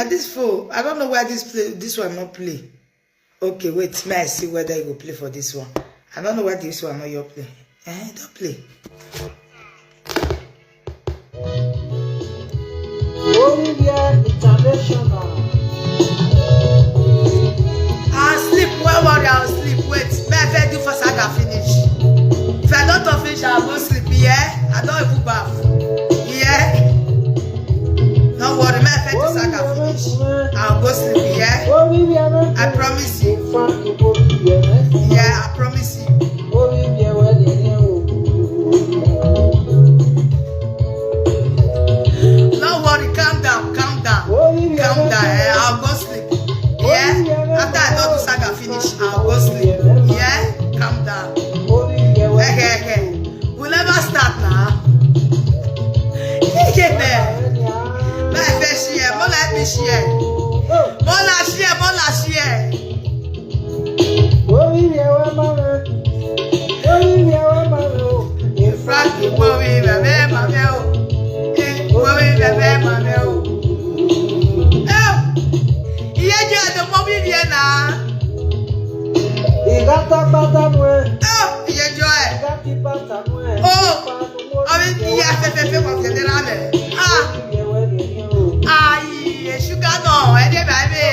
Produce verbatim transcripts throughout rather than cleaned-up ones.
This phone, I don't know why this play, this one not play. Okay, wait, may I see whether you go play for this one. I don't know why this one not your play. Eh, don't play. Olivia International. I'll sleep, well worry, I'll sleep. Wait, may I first do for saga finish. If I don't finish, I'll go sleep, yeah? I don't even bath. Yeah? No worry, may I first do saga finish. I'll go sleep, yeah? I promise you. Yeah, I promise you. No worry, calm down, calm down, calm down. Eh, I'll go sleep. Yeah, after I don't do saga finish, I'll go sleep. Yeah, calm down. Okay, okay. We never start now. Hey, hey, hey. Let me share, more let me share. More let share, more let share. Orí mi ẹwẹ́ mọ́ mi. Orí mi ẹwẹ́ mọ́ mi o. In fact, orí mi ẹwẹ́ mọ́ mi o. Eh, orí mi ẹwẹ́ mọ́ mi o. Eh, iye jẹ́ ẹ̀dùn mọ́ bí mi ẹ̀ náà. Ìgbà tá a gbá tá a mú ẹ. Eh, iye jọ ẹ̀. Ìgbà tí bá ta mú ẹ. Oh, ọmọ iye afẹ́fẹ́ fẹ́ wọ́n fi ẹ̀ dẹ́ra mẹ́. Ah. Orí mi ẹwẹ́ mi o. Ayi, sugar no, ẹ dé bá mi.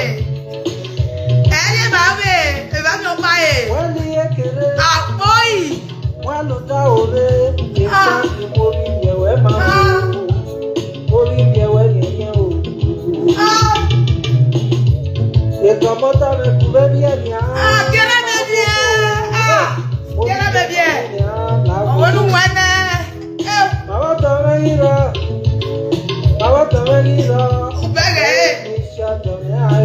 Ẹ dé bá mi, ẹ bá mi ọ̀pá yẹ. Wọ́n ní ekele. Àpò yìí. Wọ́n ló dá òre. Ah. Ìfẹ́ ni mo rí yẹ̀wẹ́ máa ń Ah. Mo rí yẹ̀wẹ́ yẹ̀yẹ́ o. Ah. Ètò ọmọ tá mi kú bẹ́ẹ̀ bí ẹ̀mí á. Ah, kéré bẹ́ẹ̀ bí ẹ. Ah, kéré bẹ́ẹ̀ bí ẹ. Ọ̀wọ́ ló wọ́n náà. Mawatɔmɛyirɔ, mawatɔmɛyirɔ. Ubɛgɛ.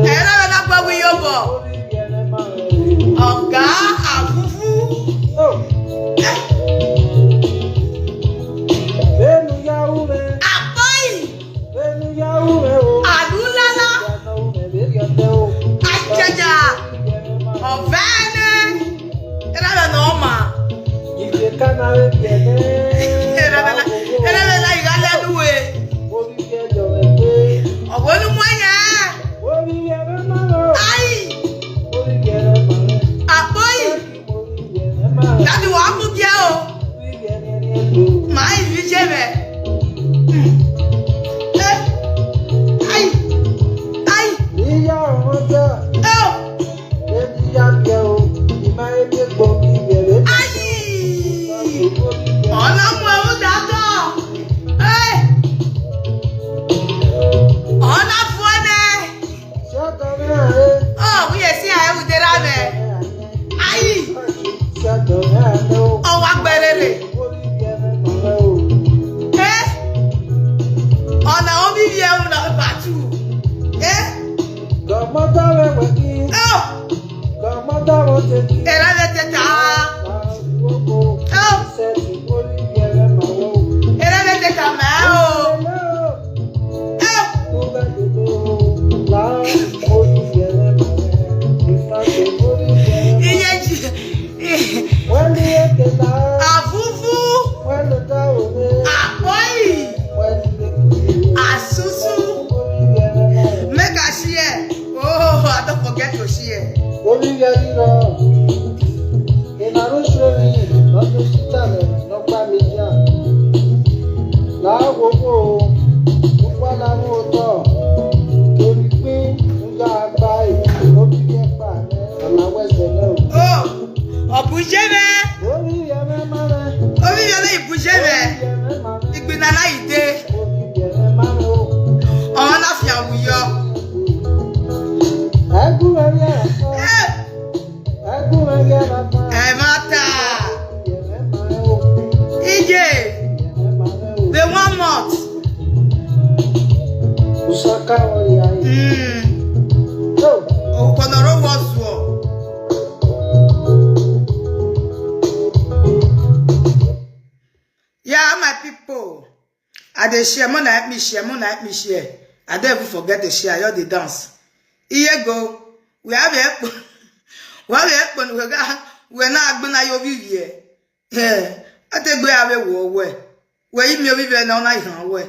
Ɛyɛ na bɛ na gbɔ wi yɔ bɔ. Ɔga afufu. Benu yawu mɛ. Apoyi. Benu yawu mɛ o. Adulala. Ajaja. Ɔvɛnɛ. Ɛna bɛ na ɔma. Ìgbé kaná ebi ẹ̀dẹ́. Ɛna bɛ na, ɛna bɛ na ìgbà lẹ́nu wẹ̀. Orí bí ẹjọ́ rẹ̀ pé. Ọ̀wọ́ ni mo yẹ. Orí bí ẹ̀rẹ́ máa lọ. Ayi. Orí bí ẹ̀rẹ́ máa lọ. Àpò yìí. Orí bí ẹ̀rẹ́ máa lọ. Dàbí wàá mú díẹ̀ o. Orí bí ẹ̀rẹ́ máa lọ. Màá yìí fi jẹ́ bẹ̀. Ẹ. Ayi. Ayi. Ìyá ọmọ jẹ́. Ẹ o. Ebi ya bịa o, ị ma ebe kpọ gị bịara ebe Ayi! Ọ na-amụ ewu dị atọ. Ee! Ọ na-afụ ene. Ọ bụ ya esi ya ewu dere ame. Ayi! Ọwa gberere. Ee! Ọ na obi bịa ewu na batu. Ee! Oh! Era de teta. Oh! Era de teta, ma, oh! Oh! Iye ji. Avuvu. Apoi. Asusu. Make I share. Oh, I don't forget to share. Orí yẹn lọ. Ìnáwó ṣe rí lọ́dún títàlẹ̀ lọ́gbà méjì. Láàbò kò ó wà láwọn ọ̀tọ̀. Torí pé ń yá apá ìlú orí yẹn pa àlàwọ̀ ẹsẹ̀ náà. Oh, ọ̀bùjẹ́ bẹ́ẹ̀. Orí yẹn mẹ́mọ́ rẹ̀. Orí yẹn lè bùjẹ́ bẹ́ẹ̀. Ìgbìnà láì dé. Ọ̀rọ̀ náà fi àwùyọ. Ẹ kú ẹ̀rí ẹ̀. Ẹ. Ẹ má ta. Ije. The one month. Mm. Okonoro was war. Yeah, my people. I dey share, more na help me share, more na help me share. I don't even forget to share, I just dey dance. Iye go. We have a we have a we got we na agbona yo bi ye. Eh, I take we have a wo we. We yi mi obi be na ona ihan we.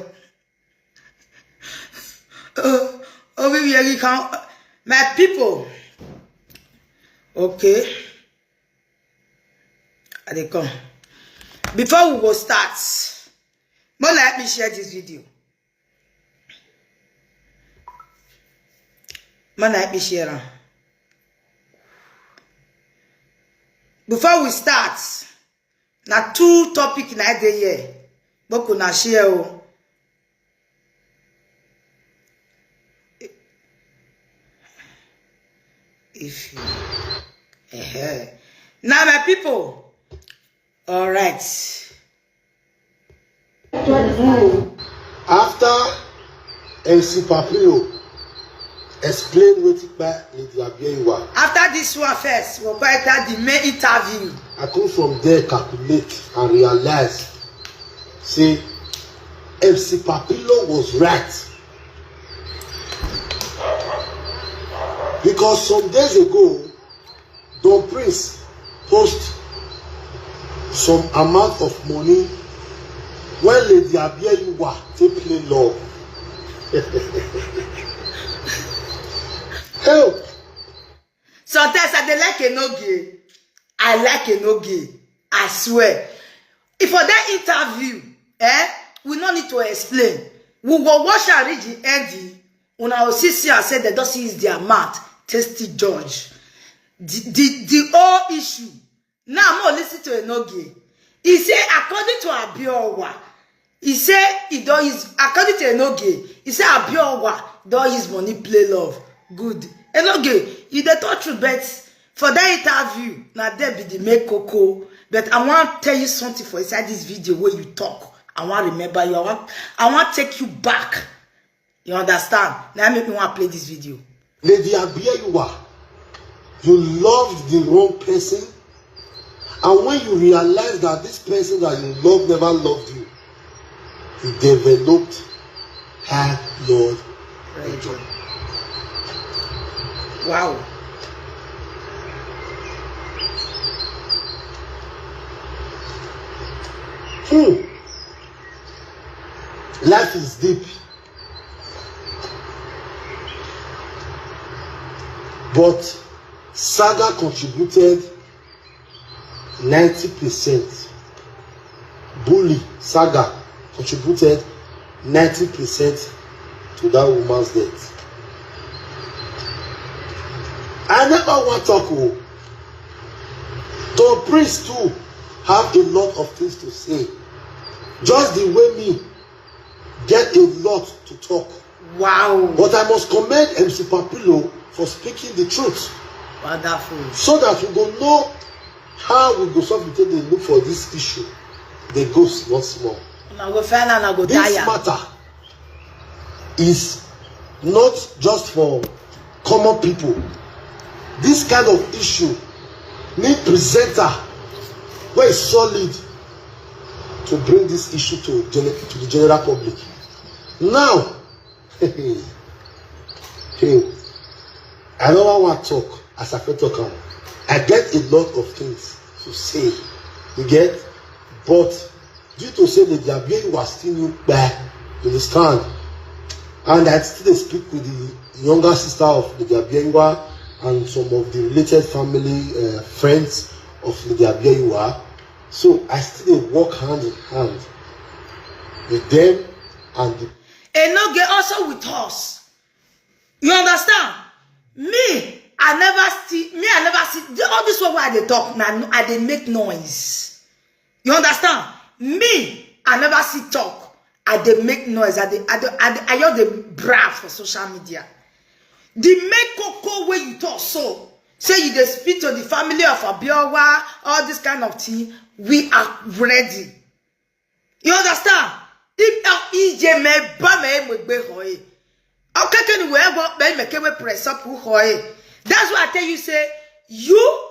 Oh, Oh, we, we can, my people. Okay. I dey come. Before we go start, make una help me share this video. Make una help me share am. Before we start, na two topic na dey here. Make una share o. If you, uh-huh. Now, my people, all right. After M C Papillo explain wetin kpai Lady Abiola. After this one first, we'll go enter the main interview. I come from there calculate and realize say M C Papillo was right. Because some days ago, Don Prince post some amount of money when Lady Abiola take play love. Help! Sometimes I dey like Enoge. I like Enoge. I swear. If for that interview, eh, we no need to explain. We go watch and read the ending. Una go see see am say dem don see use their mouth take still judge the the the whole issue. Now mo listen to Enogie. He say according to Abiowa, he say he don use according to Enogie, he say Abiowa don use money play love. Good. Enogie, you dey talk truth, but for that interview, na there be the make koko. But I wan tell you something for inside this video wey you talk. I wan remember you. I wan I wan take you back. You understand? Now make me wan play this video. Lady Abiowa, you loved the wrong person, and when you realize that this person that you love never loved you, you developed high blood pressure. Wow. Hmm. Life is deep. But Saga contributed ninety percent. Bully Saga contributed ninety percent to that woman's death. I never want talk o. Don Prince too have a lot of things to say. Just the way me get a lot to talk. Wow. But I must commend M C Papillo for speaking the truth. Wonderful. So that we go know how we go solve it, take dey look for this issue. Dey go small small. Una go find out, una go tire. This matter is not just for common people. This kind of issue need presenter wey solid to bring this issue to, to the general public. Now, hey, I don't want to talk as I fit talk am. I get a lot of things to say. You get? But due to say the Jabiru was still new, you understand? And I still dey speak with the younger sister of the Jabiru and some of the related family, uh, friends of the Jabiru. So I still dey work hand in hand with them and the Enoge also with us. You understand? Me, I never see, me, I never see, the, all this one wey I dey talk, na, I dey make noise. You understand? Me, I never see talk. I dey make noise. I dey, I dey, I dey, I just dey brag for social media. The make koko wey you talk so, say you dey speak to the family of Abiowa, all this kind of thing, we are ready. You understand? If, uh, ije me ba me mo gbe ho e. Okay, can we go be me ke we press up who ho e. That's why I tell you say, you,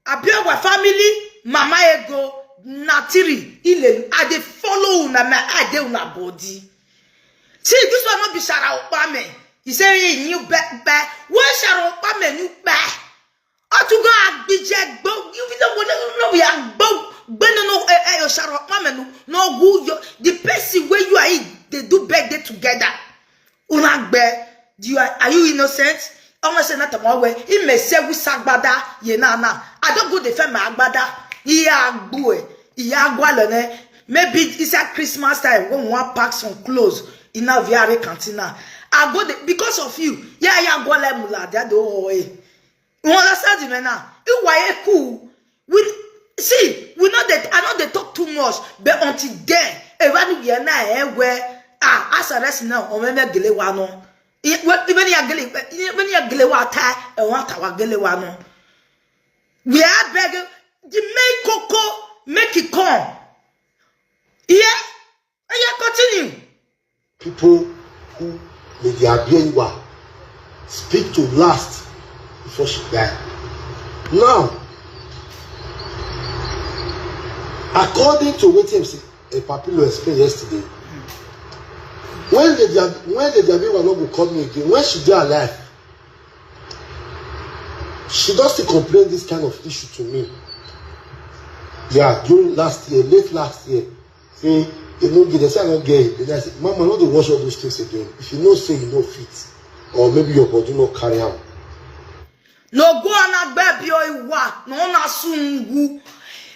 Abiowa family, Mama Ego, Natiri, Ile, I dey follow una, my eye dey una body. See, this one no be Shara Okpame. He say he new back, back. Where Shara Okpame new back? Otugo agbije gbo, you fit no go no we are gbo gbo no no eh eh Shara Okpame no no who you the person where you are in they do birthday together. Una gbe Do you, are you innocent? Ọmọ ṣe na tọmọ we. Ime se wu sagbada ye na na. I don't go defend my agbada. Iya agbo e. Iya agwa lo ne. Maybe it's a Christmas time when we want pack some clothes in our V R A cantina. I go the, because of you. Yeah, yeah, go let mula. They do oh eh. You understand me now? You were cool. We see, we know that I know they talk too much, but until then, everybody we are now eh where ah as a rest now on me gele wa no. Even ya gele even ya gele wa ta e wa ta wa gele wa no. We are begging the main coco make it come. Yeah, and you continue. People who Lady Abiyewa speak to last before she die. Now, according to wetin say a Papilo explain yesterday, when Lady Ab- when Lady Abiyewa no go call me again, when she dey alive, she don still complain this kind of issue to me. Yeah, during last year, late last year, say e no get, say I no get it. Then I say, Mama, no dey watch all those things again. If you know say you no fit, or maybe your body no carry am. No go on a baby or what? No na sungu.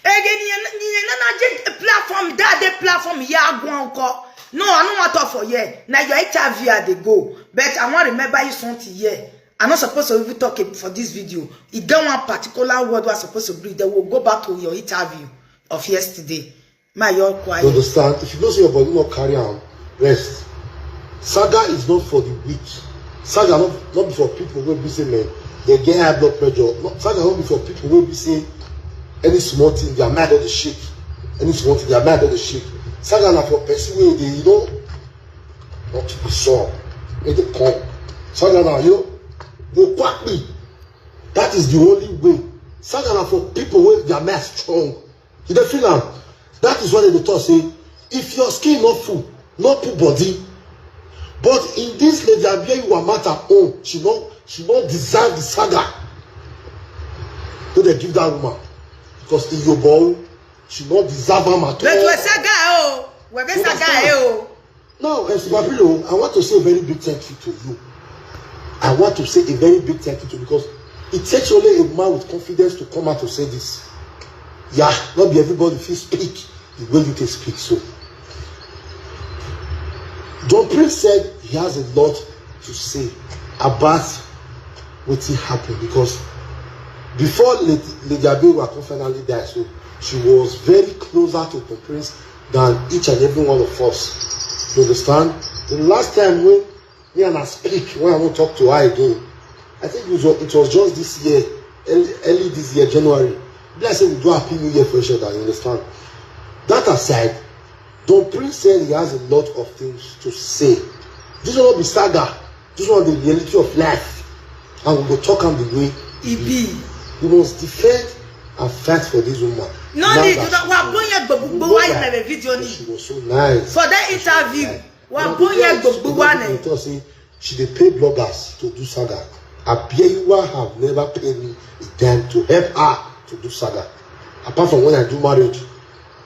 Again, you na na je platform that the platform ya gwanko. No, I don't want to talk for here. Now your interview at the go, but I want to remember you something here. I'm not supposed to even talk it for this video. You get one particular word was supposed to bring. Then we'll go back to your interview of yesterday. My your You quiet. Understand? If you know say your body no carry am, rest. Saga is not for the weak. Saga not not be for people wey be say man they get high blood pressure. No, saga not be for people wey be say any small thing their mind don dey shake. Any small thing their mind don dey shake. Saga na for person wey dey you know not to be sore. Make dey come. Saga na you know go quack me. That is the only way. Saga na for people wey their mind strong. You dey feel am? That is why they dey talk say if your skin no full, no put body. But in this Lady Abiyewa matter own, she no she no deserve the saga. No dey give that woman because in your ball, she no deserve am at But we all. saga o. We be saga e o. Now, Mister Papilo, I want to say a very big thank you to you. I want to say a very big thank you to you because it takes only a man with confidence to come out to say this. Yeah, not be everybody fit speak the way you can speak so. Don Prince said he has a lot to say about wetin happen because before Lady Lady Abiyewa come finally die so she was very closer to Don Prince than each and every one of us. You understand? The last time when me and I speak, when I won't talk to her again, I think it was, it was just this year, early, early this year, January. Be like say we do happy new year for each other, you understand? That aside, Don Prince said he has a lot of things to say. This one be saga. This one the reality of life. And we go talk am the way Ibi. You must defend and fight for this woman. No Now need that to talk. she Wa go- bring your you gbogbo go wa back. in the video But ni. She was so nice. For that interview, wa Now, bring your because gbogbo she wa dey ni. talk say she dey pay bloggers to do saga. Abiyewa have never paid me a dime to help her to do saga. Apart from when I do marriage,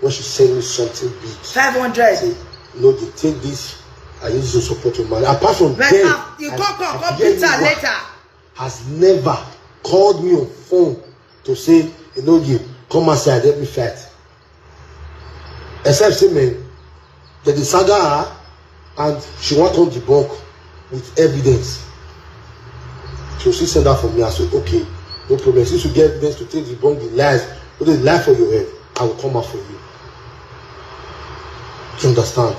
when she send me something big. Five hundred. Say, no, they take this. I use to support your marriage. Apart from But then, uh, you I- come, come, come, Abiyewa Peter later. has never called me on phone to say, you know, you come outside, help me fight. Except say, man, that the saga her and she want come debunk with evidence. So she send that for me. I said, okay, no problem. Since you get evidence to take debunk the lies, put the lie for your head, I will come out for you. You understand?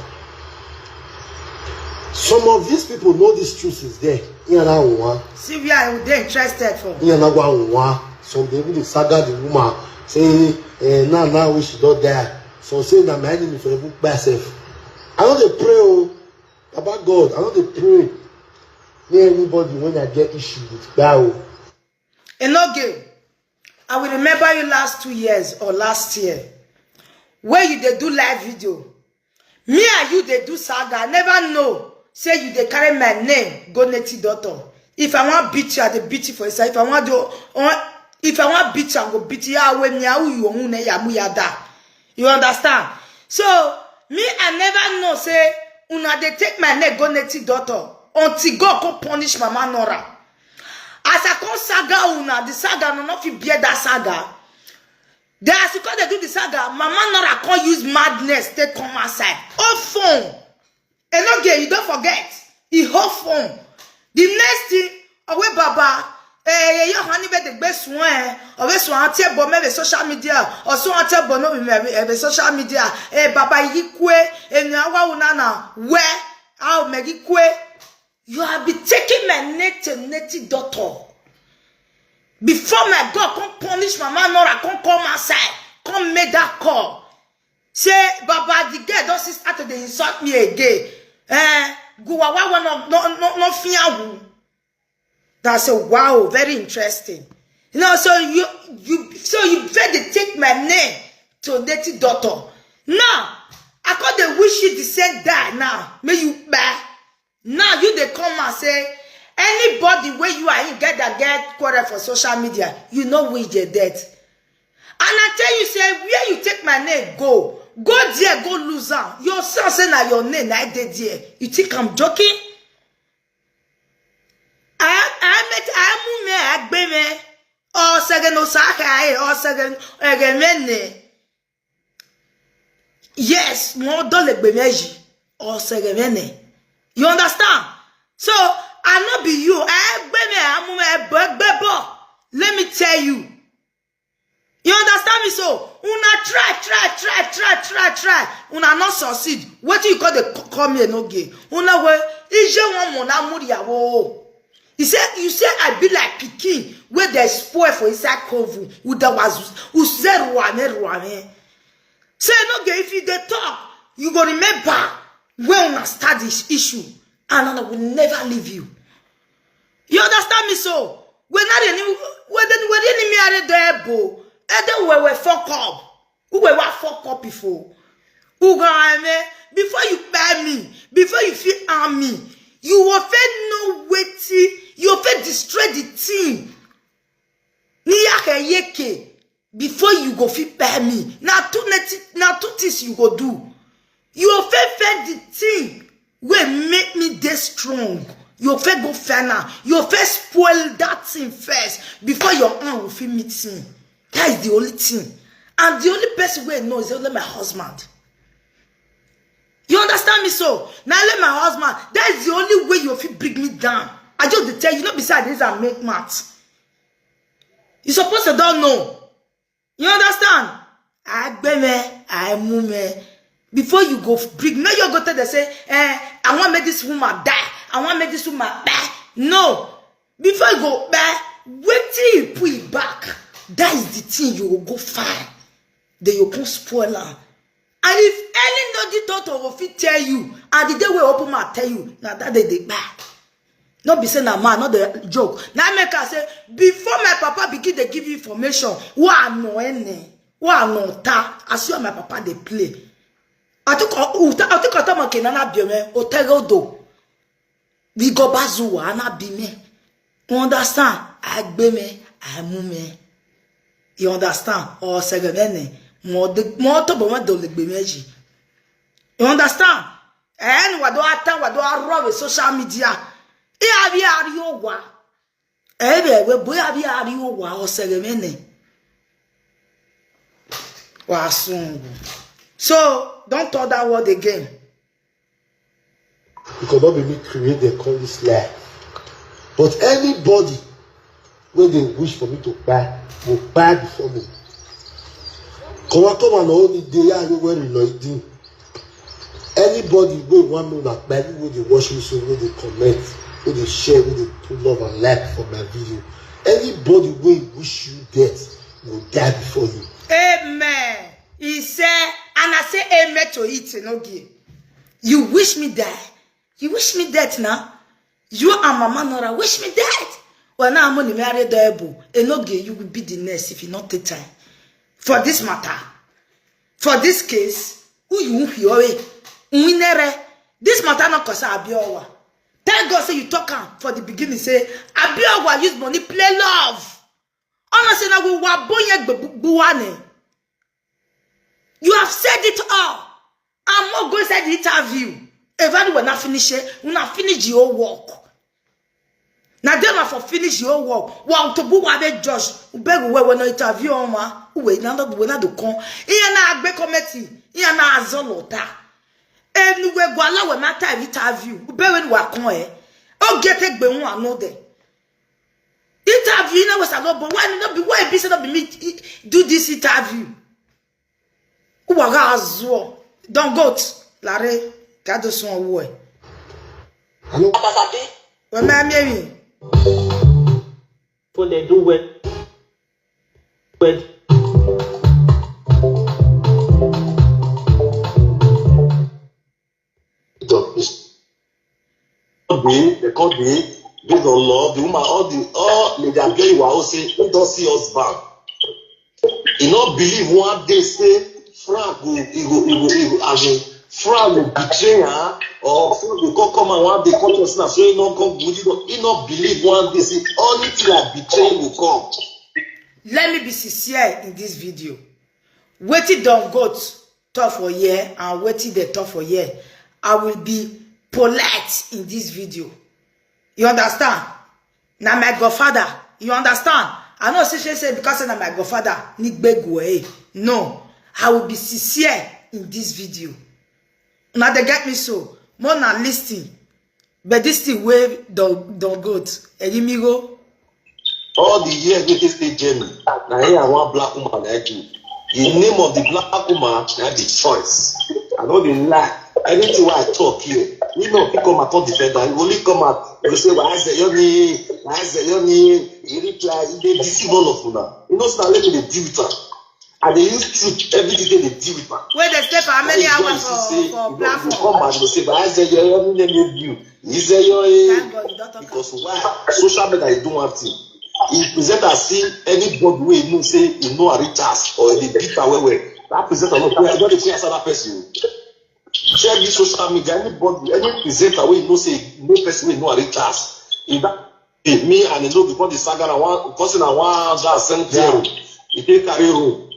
Some of these people know this truth is there. Here now, one. See where I would dey interested for. Ihe na gwa nwa, some dey even dey saga the woman say eh, now now wey she don die, some say na my enemy for even kpai sef. I no dey pray o, Baba God, I no dey pray make anybody when I get issue with kpai o. Enoge, I will remember you last two years or last year. Where you dey do live video. Me and you dey do saga. I never know say you dey carry my name go native doctor. If I wan beat you, I dey beat you for inside. If I wan do, or if I wan beat you, I go beat you. Awe mi awu you own ne ya mu ya da. You understand? So me, I never know say una dey take my name go native doctor. until God come punish Mama Nora. As I come saga una, the saga no no fit bear that saga. Then as you come dey do the saga, Mama Nora come use madness take come outside. Oh phone. Enoge, you don't forget. He hold phone. The next thing, owe baba, eh, ye yo hani be the best one. Owe so ante bo me the social media, or so ante bo no me me the social media. Eh, baba yi kwe, eh, na wa una na we, how me gi kwe. You have been taking my native native daughter. Before my God come punish Mama Nora, come come outside, come make that call. Say, Baba, the girl don see start to dey insult me again. Eh, Guwawa no no no no fear who. That's a wow, very interesting. You know, so you you so you fit dey take my name to native daughter. Now, I come dey wish you the same die now. May you buy. Now you dey come and say anybody wey you and him get that get quarrel for social media, you no wish their death. And I tell you say where you take my name go, go there go lose am. Your son say na your name na dey there. You think I'm joking? I I met I mu me I gbe me. O sege no sa ka e o sege ege me ne. Yes, mo do le gbe meji. O sege me ne. You understand? So I no be you. I gbe me I mu me gbe gbe bo. Let me tell you. You understand me so? Una try, try, try, try, try, try. Una not succeed. What you call the call me no gay? Una we ije one mona muriawo. He said, you say I be like pikin where they spoil for inside kovu. Uda was uze ruame ruame. Say no gay if you dey talk, you go remember when una start this issue, and I will never leave you. You understand me so? When I didn't when then when didn't me are there bo. And then we were fuck up. Who were what fuck up before? Who go me? Before you buy me, before you feel arm me, you will fail no waiting, you will fail destroy the team. Ni yake yeke. Before you go fit buy me, na two neti- na two things you go do. You go fit find the thing wey make me dey strong. You go fit go find am. You go fit spoil that thing first before your hand go fit meet me. That is the only thing. And the only person wey know is only my husband. You understand me so? Na only my husband. That is the only way you fit bring me down. I just dey tell you, no be say I dey use am make math. You suppose to don know. You understand? Agbeme, aimume. Before you go bring, make you go tell them say, eh, I wan make this woman die. I wan make this woman die. No. Before you go die, wetin you put it back. That is the thing you go go find. Then you come spoil am. And if any naughty thought of fit tell you, and the day wey open mouth tell you, na that day dey kpai. No be say na man, no dey joke. Na make I say, before my papa begin dey give you information, who I know any, who I know ta, I see how my papa dey play. I think I think I talk about Kenana Biome, Otego do. We go bazuwa, ana bi me. You understand? Agbeme, aimume. You understand? O segemene, mo de mo to bo mo do le gbe meji. You understand? And what do I tell what do I run with social media? E abi ari owa. Ebe we boy abi ari owa o segemene. Wa sungu. So don't talk that word again. Because no be me create the call this life. But anybody wey dey wish for me to kpai go kpai before me. Kọ̀wá kọ̀wá lọ ó ní dé yá ló wẹ́rì lọ ìdí. Anybody wey wan know na kpai wey dey watch me so wey dey comment, wey dey share, wey dey put love and like for my video. Anybody wey wish you death go die before you. Amen. He said, and I say amen to it, Enogie. You wish me die? You wish me death now? You and Mama Nora wish me death? Well, now I'm only married double. Enogie, you will be the next if you not take time. For this matter, for this case, who you won't be away? Unwinere. This matter not cause Abiowa. Thank God say you talk am for the beginning. Say, Abiowa use money play love. Honor say na we wa bonye gbuwane. You have said it all. I'm not going to say the interview. Everyone na finish it. Una finish the whole work. Na dem na for finish the whole work. Wa to bu wa be judge. Beg we we no interview on ma. We na do we na do kon. Iya na agbe committee. Iya na azolota. Enu we go allow we ma time interview. Be we wa kon eh. O get egbe won another. Interview na we sa no but why no be why be say no be me do this interview. Uwaga azuo. Don goat. Lare. Gado sun owo e. Hello. Abasabi. We me me mi. For they do well. Well. They come dey, they come dey, based on law, the woman, all the, all Lady Abiola will say, he don see husband. He no believe one day say Frank go, he go, he go, he go, as in, Frank go betray her, or Frank go come, come and one day come to us now, so he no come good, he no, he no believe one day say only thing like betrayal go come. Let me be sincere in this video. Wetin don goat talk for here and wetin dem talk for here, I will be polite in this video. You understand? Na my godfather. You understand? I no say say say because say na my godfather, ni gbegwe. No, I will be sincere in this video. Now they get me so. More na listen. But this thing wey don don goat, Eyimiro. All the years wey take stay journey, na here I wan black woman like you. The name of the black woman na the choice. I no dey lie. Anything wey I talk here, you know, people come out come defend am. You only come out, you say, "Why is there your name? Why is there your name?" You reply, you dey deceive all of una. You know, so let me dey deal with am. I dey use truth every day dey deal with am. Wey dey stay for how many hours for for platform? Come back go say, "But I say your name name you." He say your eh. Thank God you don talk am. Because why? Social media dey do one thing. He present as see anybody wey he know say he know a reach us or he dey beat am well well. That presenter no pray. I don dey pray as that person. Check this social media. Anybody, any presenter wey you know say no person wey know a reach us. If that Hey, me and Enobi come dey saga na one person na one hundred and seventy euro. He take carry room.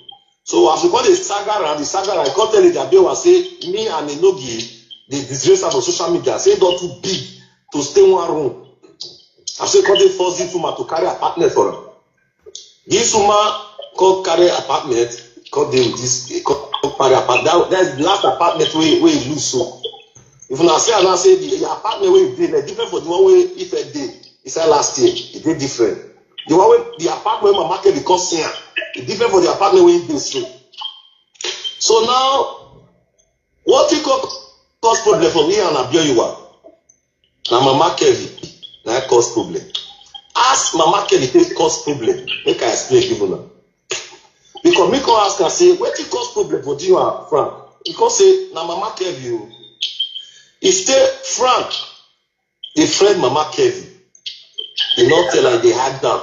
So as we come dey saga and dey saga, I come tell Lady Abewa say me and Enobi dey disgrace am for social media. Say don too big to stay one room. I say come dey force this woman to carry apartment for am. This woman come carry apartment, come dey with this, come carry apartment. That, that is the last apartment wey wey he lose so. If una see am now say the apartment wey he dey na different for the one wey he first dey inside last year, e dey different. The one wey the apartment wey Mama Kevin come see am, e different for the apartment wey he dey so. So now, wetin come cause problem for me and Abioyiwa? Na Mama Kevin na cause problem. As Mama Kevin take cause problem, make I explain give una. Because me come ask am say wetin cause problem for you and Frank? He come say na Mama Kevin o. He say Frank dey friend Mama Kevin. He no tell her, he dey hide am.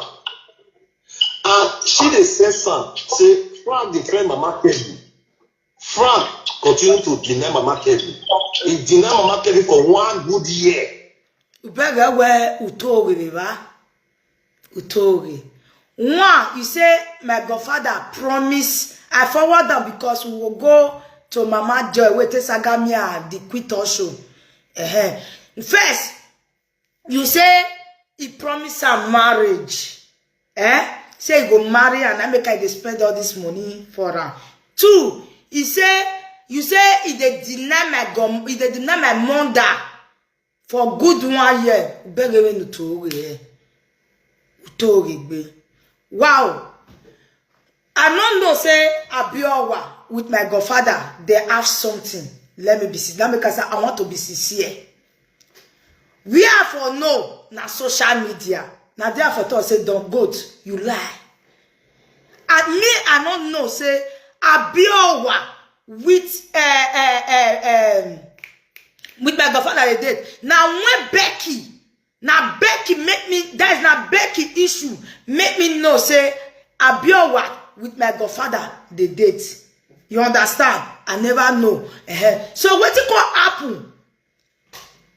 And she dey sense am say Frank dey friend Mama Kevin. Frank continue to deny Mama Kevin. He deny Mama Kevin for one good year. Ubere we uto ogere ba. Uto ogere. One, you say my godfather promise. I forward them because we will go to Mama Joy. We take Sagamia the quit show. Uh-huh. First, you say he promised her marriage. Eh? Say he go marry and I make I dey spend all this money for her. Two, he say, you say he dey deny my gom, he dey deny my mother for good one year. Begere no to eh. Uto gbe. Wow. I no know say Abiowa with my godfather, they have something. Let me be sincere. Let me say I want to be sincere. We are for no na social media. Na there for talk say don't go to, you lie. And me, I no know say Abiowa with uh, uh, uh, um, with my godfather they did. Now when Becky Now Becky make me, that is now Becky issue. Make me know say Abiowa with my godfather they date. You understand? I never know. Uh-huh. So what it call happen?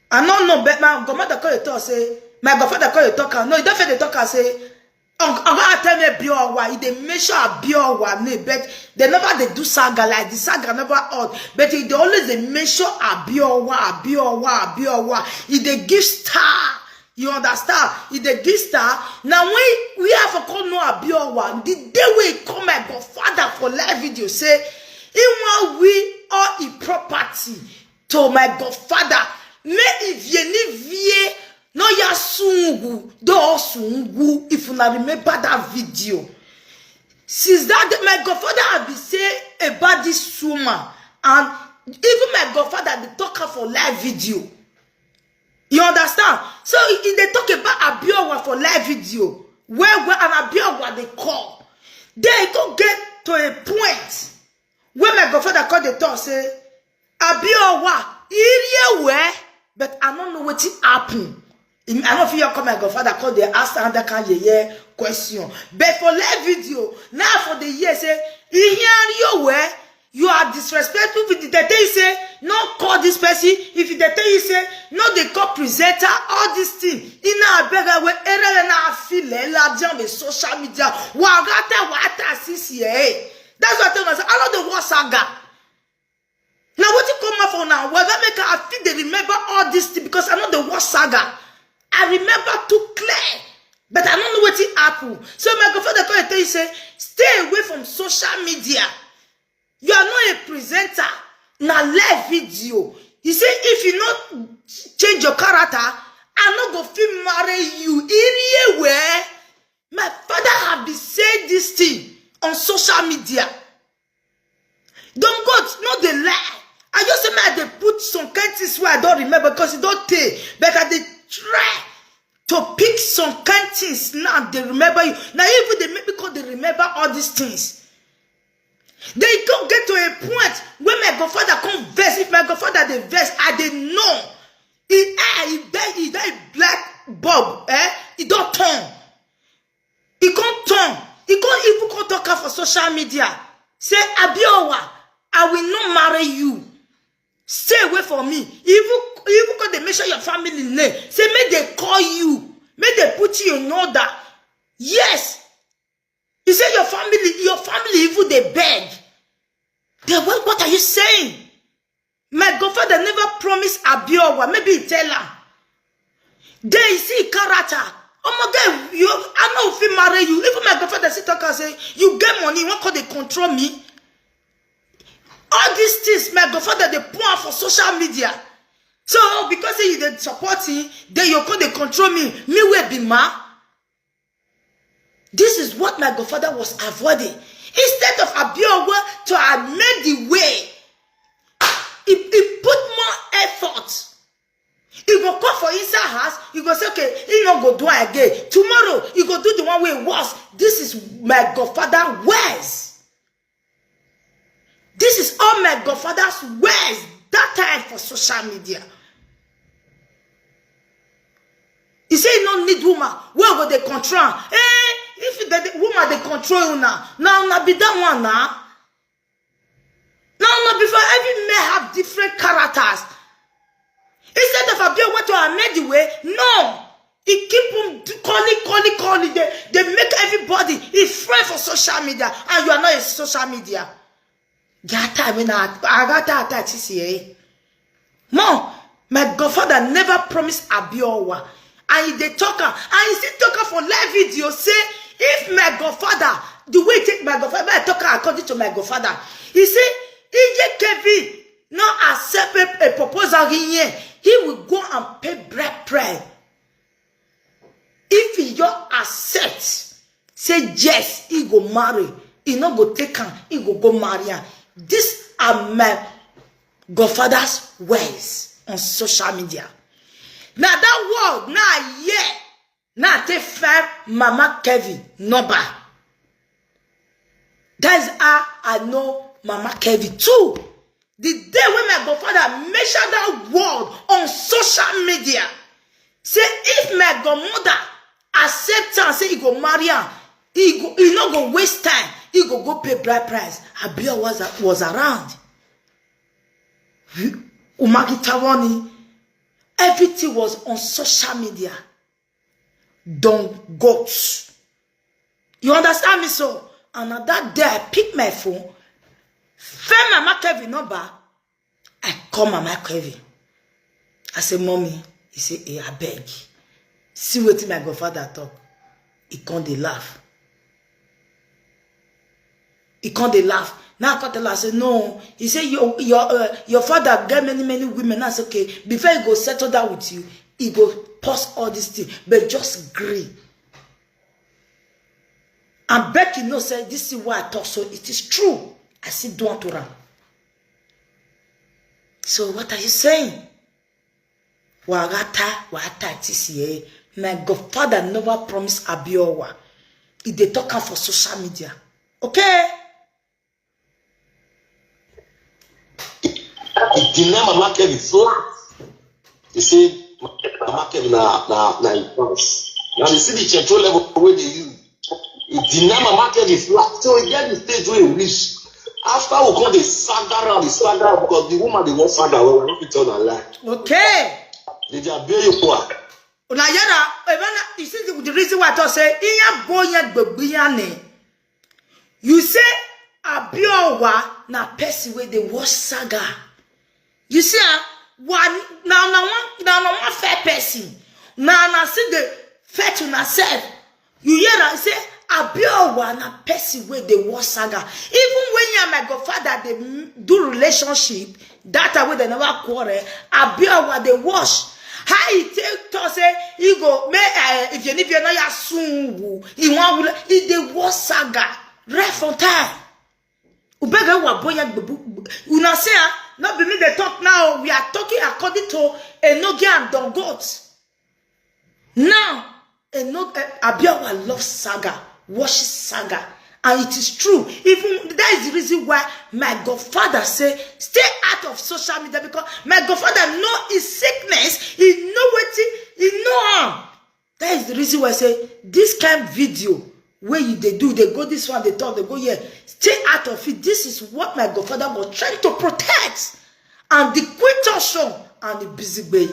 I don't know, but my godmother call you talk say, my godfather call you talk. No, he don't fit talk and say Oga tell me Abiowa, e dey mention Abiowa name, but they never dey do saga like the saga never hot, but e dey always dey mention Abiowa, Abiowa, Abiowa. E dey give star. You understand? E dey give star. Now when we have to come know Abiowa, the day we come my godfather for live video say he wan we all e property to my godfather. Me ivie ni vie no ya sungu do sungu if una remember that video. Since that day, my godfather have been say about this woman, and even my godfather dey talk her for live video. You understand? So e dey talk about Abiowa for live video. Well, well, and Abiowa dey call. Then e go get to a point when my godfather call the talk say, Abiowa, iriye we, but I don't know what happen. I don't feel come my godfather call the ask another kind yeye question. But for live video, now for the year say, iriye we, you are disrespectful with the day say, no call this person. If they tell you say, no, they call presenter, all this thing. Ina abega we erele na afile la jam social media. Wagata wata sisi eh. That's what I tell myself. I know the war saga. Now what you come out for now? Well, that make I feel they remember all this thing because I know the war saga. I remember too clear, but I don't know what it happened. So my godfather come and tell you say, stay away from social media. You are not a presenter. Na live video. He say if you not change your character, I no go fit marry you. Iriye we. My father have been saying this thing on social media. Don't go, no dey lie. I just say make I dey put some kind things wey I don remember because e don tey, but I dey try to pick some kind things now dey remember you. Na you even dey make me come dey remember all these things. They come get to a point when my godfather come vex. If my godfather dey vex, I dey know. E eye, e die, e die black bulb, eh? E don turn. E come turn. E come even come talk am for social media. Say, Abiowa, I will not marry you. Stay away from me. Even, even come dey mention your family name. Say, make they call you. Make they put you in order. Yes. You say your family, your family even dey beg. Then what, what are you saying? My godfather never promised Abiowa. Maybe he tell her. Then you see character. Oh my God, you, I no fit marry you. Even my godfather still talk and say, you get money, you wan come dey control me. All these things, my godfather dey put am for social media. So because say you dey support him, then you come dey control me. Me wey be man. This is what my godfather was avoiding. Instead of Abiowa to have made the way, he, he put more effort. He go come for inside house, he go say, okay, he no go do am again. Tomorrow, he go do the one wey worse. This is my godfather words. This is all my godfather's words that time for social media. He say he no need woman wey go dey control am. Eh, if the, the woman dey control you now, now, now be that one now. Now, now before every men have different characters. Instead of Abiowa to amend the way, no. He keep on calling, calling, calling. They, they make everybody a friend for social media, and you are not a social media. That time when I, I got that, that is here. Mom, my godfather never promised Abiowa. And he dey talk am, and he still talk am for live video. Say, if my godfather, the way he take my godfather, I talk am according to my godfather. He say, if Kevin no accept a, a proposal here, he will go and pay bride price. If he just accept, say yes, he go marry. He no go take am, he go go marry am. These are my godfather's words on social media. Now that word, now yeah, now they find Mama Kevin number. That is how I know Mama Kevin too. The day when my godfather mention that word on social media, say if my godmother accept am, say he go marry am, he go, he no go waste time, he go go pay bride price. Abiowa was, was around. Umagi Tawoni, everything was on social media. Don goats. You understand me so? And na that day I pick my phone, find Mama Kevin number, I call Mama Kevin. I say, "Mommy," he say, "Eh, abeg. See wetin my godfather talk." He come dey laugh. He come dey laugh. Now I come tell her, I say, "No." He say, "Your, your, uh, your father get many, many women." Now I say, "Okay, before he go settle down with you, he go pause all this thing, but just gree." And Becky know say this is what I talk, so it is true. I see do unto am. So what are you saying? Wagata, wagata, T C A. My godfather never promised Abiowa. He dey talk am for social media. Okay? He deny Mama Kevin flat. He say Mama Kevin na na na him boss. Now you see the control level wey dey use. He deny Mama Kevin flat. So he get the stage wey he reach. After we come dey saga am, dey saga am because the woman dey wan saga well, we no fit tell na lie. Okay. They dey abuse you. Una hear am? Ebana, you see the, the reason why I talk say iya bo ya gbogbo ya ne. You say Abiowa na person wey dey watch saga. You see am? Wa na na one na na one fair person. Na na see the fair to na self. You hear am say Abiowa na person wey dey watch saga. Even when you and my godfather dey m- do relationship, that time wey dem never quarrel, Abiowa dey watch. How he take talk say he go make uh, if you need you know ya soon woo, he wan wule, he dey watch saga right from time. Ubega wa boya gbebu. Una say ah, no be me dey talk now. We are talking according to Enogi and Don Goat. Now, Eno, eh, Abiowa loves saga, watches saga, and it is true. Even that is the reason why my godfather say stay out of social media because my godfather know his sickness, he know wetin, he know am. That is the reason why I say this kind video wey you dey do, dey go this one, dey talk, dey go here. Stay out of it. This is what my godfather was trying to protect. And the quit show and the busy bay.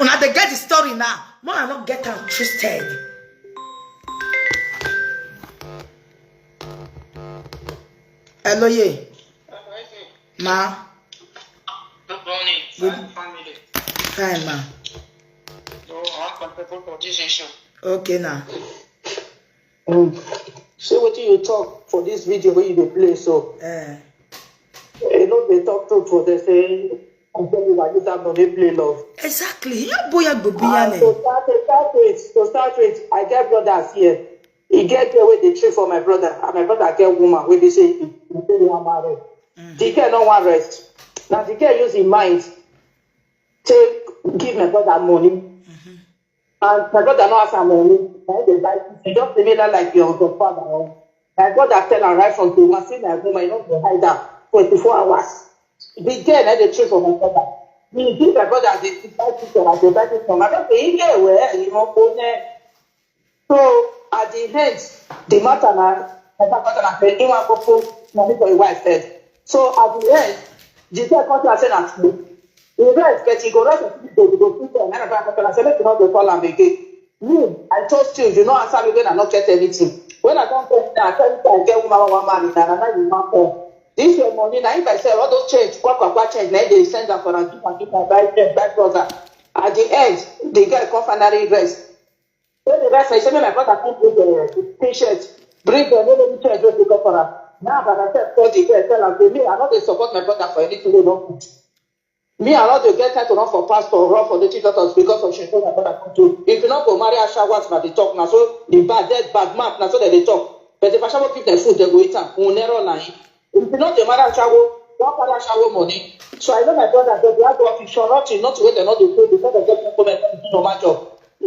Una dey get the story now. More I not get am twisted. Hello, yeah. Ma. Good morning. Good- Fine family. Fine, ma. So I want contribute for this issue. Okay, now. Mm. See wetin you talk for this video wey you dey play so. Eh. You know they talk truth for there say I tell you like this I'm not dey play love. Exactly. Your boy a go be And an to start to start with, to start with, I get brothers here. He get girl wey dey treat for my brother, and my brother get woman wey dey say he he dey wan marry. The girl no wan rest. Now the girl use him mind take give my brother money. And my brother no ask am money. Na him dey buy things. He just dey make like your godfather. Oh. My brother tell am right from day one say my woman, you no go hide am twenty-four hours. The girl na dey train for my brother. He give my brother the the buy things and dey buy things for my brother. He get well, you know, go there. So at the end, the matter na my brother na say he wan go put money for his wife head. So at the end, the girl come tell am say na true. He rest, but he go rest until the day he go fit tell. Na my brother come tell am say make you no dey call am again. Me, I told you, you no answer me when I no get anything. When I come tell you, I tell you say I get woman wey wan marry, na na now you wan call. This your money, na if I sell all those change, kwa kwa kwa change, na him dey send am for am, give am, give am, buy change, buy trouser. At the end, the girl come finally rest. When the rest, I say, make my brother come bring the t-shirt, bring the no no change wey dey come for am. Now, but I said, call the girl, tell am say me, I no dey support my brother for anything wey no good. Me, I no dey get time to run for pastor or run for native doctors because of shame wey my brother come do. If you no go marry ashawo as una dey talk, na so the bad, dead, bad mouth, na so dem dey talk. But if ashawo give dem food, dem go eat am. Unero na him. If you no dey marry ashawo, don carry ashawo money. So I know my brother, dem dey hard work, if sure nothing, nothing wey dem no dey pay, because dem get document, dem do normal job.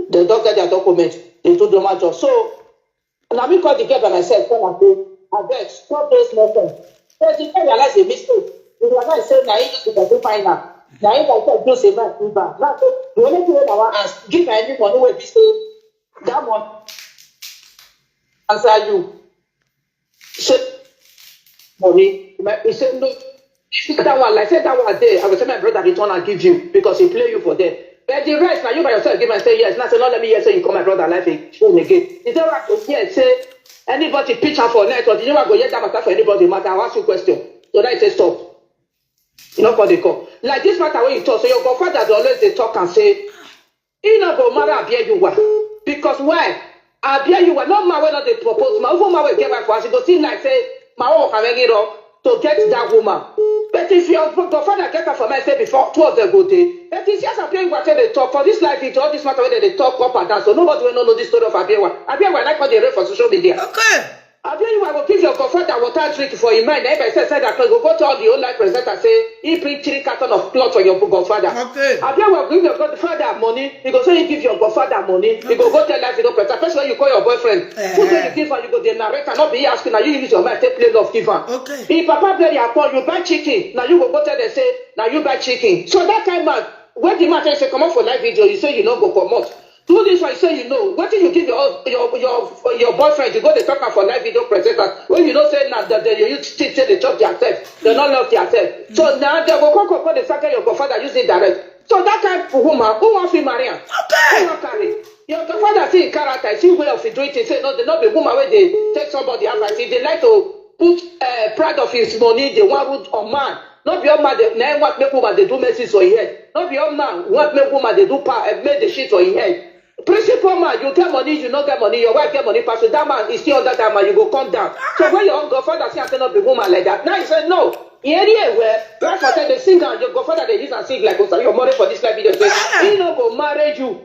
Dem don get their document, dem do normal job. So, na me call the girl by myself, tell am say, abeg, stop those nonsense. So the girl realize a mistake. He realize say na him use the person find am. Na him by himself do say man give am. Now, so the only thing wey I wan ask, give am any money wey be say that money answer you. Say money. He say no. If that one, like say that one dey, I go tell my brother return and give you because he play you for there. But the rest, now you by yourself give and say yes. Now say, no, let me hear say you call my brother life again. He say, what go hear say anybody pitch am for net, or you never go hear that matter for anybody matter. I ask you question. So now he say stop. You know for the call. Like this matter when you talk, so your godfather dey always dey talk and say, he no go marry Abia Yuwa. Because why? Abia Yuwa, no man wey no dey propose, man, even man wey get wife for house, you go see like say, my own can really wrong to get that woman. But if your godfather get her for me, say before, two of them go dey. But if yes, Abia Yuwa take dey talk for this life, into all this matter wey dem dey talk up and down, so nobody wey no know this story of Abia Yuwa. Abia Yuwa like how dey reign for social media. Okay. Abia Yuwa go give your godfather water drink for him mind. If I say, say that, go go tell the whole life presenter say he bring three carton of cloth for your godfather. Okay. Abia Yuwa go give your godfather money. He go say he give your godfather money. He go go tell life he no present. Person wey you call your boyfriend. Eh. Food wey you give am, you go dey narrate am. No be he ask you, na you use your mind take play love give am. Okay. If papa bury akpo, you buy chicken. Na you go go tell them say na you buy chicken. So that kind man, when the man tell you say comot for live video, you say you no go comot. Do this one, you say you know. Wetin you give your your your your boyfriend, you go dey talk am for live video presenters. When you know say na the the you think say dey chop their self, they no love their self. So now they go come come come dey saga your godfather using direct. So that kind of woman, who wan fit marry am? Okay. Who wan carry? Your godfather see him character, see way of doing things. Say no, they no be woman wey dey take somebody advice. If they like to put uh, pride of his money, they wan root on man. No be all man dey na him want make woman dey do mercy for him head. No be all man want make woman dey do pa uh, make the shit for him head. Principal man, you get money, you no get money, your wife get money pass you. That man is still under that man, you go come down. So when your own godfather see am say no be woman like that, now you say no. He hear well, right for say dey sing am, your godfather dey use am sing like Osayo More for this life video say he no go marry you.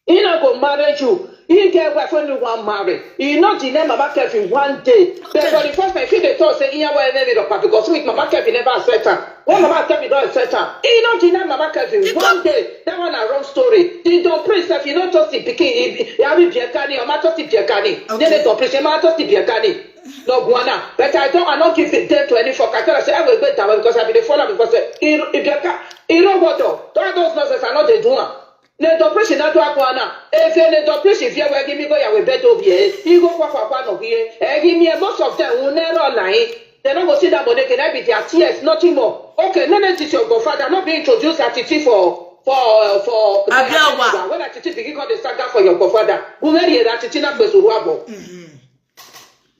He no go marry you. He get wife wey no wan marry. He no deny Mama Kevin one day. But for the first time, he dey talk say he wan marry Ropa because with Mama Kevin never accept am. When Mama Kevin don accept am, he no deny Mama Kevin one day. That one na wrong story. The Don Prince sef, he no trust him pikin. He he abi Biekani, Oma trust him Biekani. Then the Don Prince, Oma trust him Biekani. No guana. But I don't, I don't give it day to any fuck. I tell her say I will go down because I be the follow because say he he Bieka, he no go do. All those nonsense I no dey do am. Ne doprishi na to akwana. Efe ne doprishi fie we gimi go ya we beto bie. He go kwa kwa kwa no bie. E gimi e most of them will never lie. They no go see that money can I be their tears, nothing more. Okay, no, no, this your godfather not be introduced at Titi for for uh, for Abiawa. When Titi begin call the saga for your godfather, who marry that Titi na pesu wabo.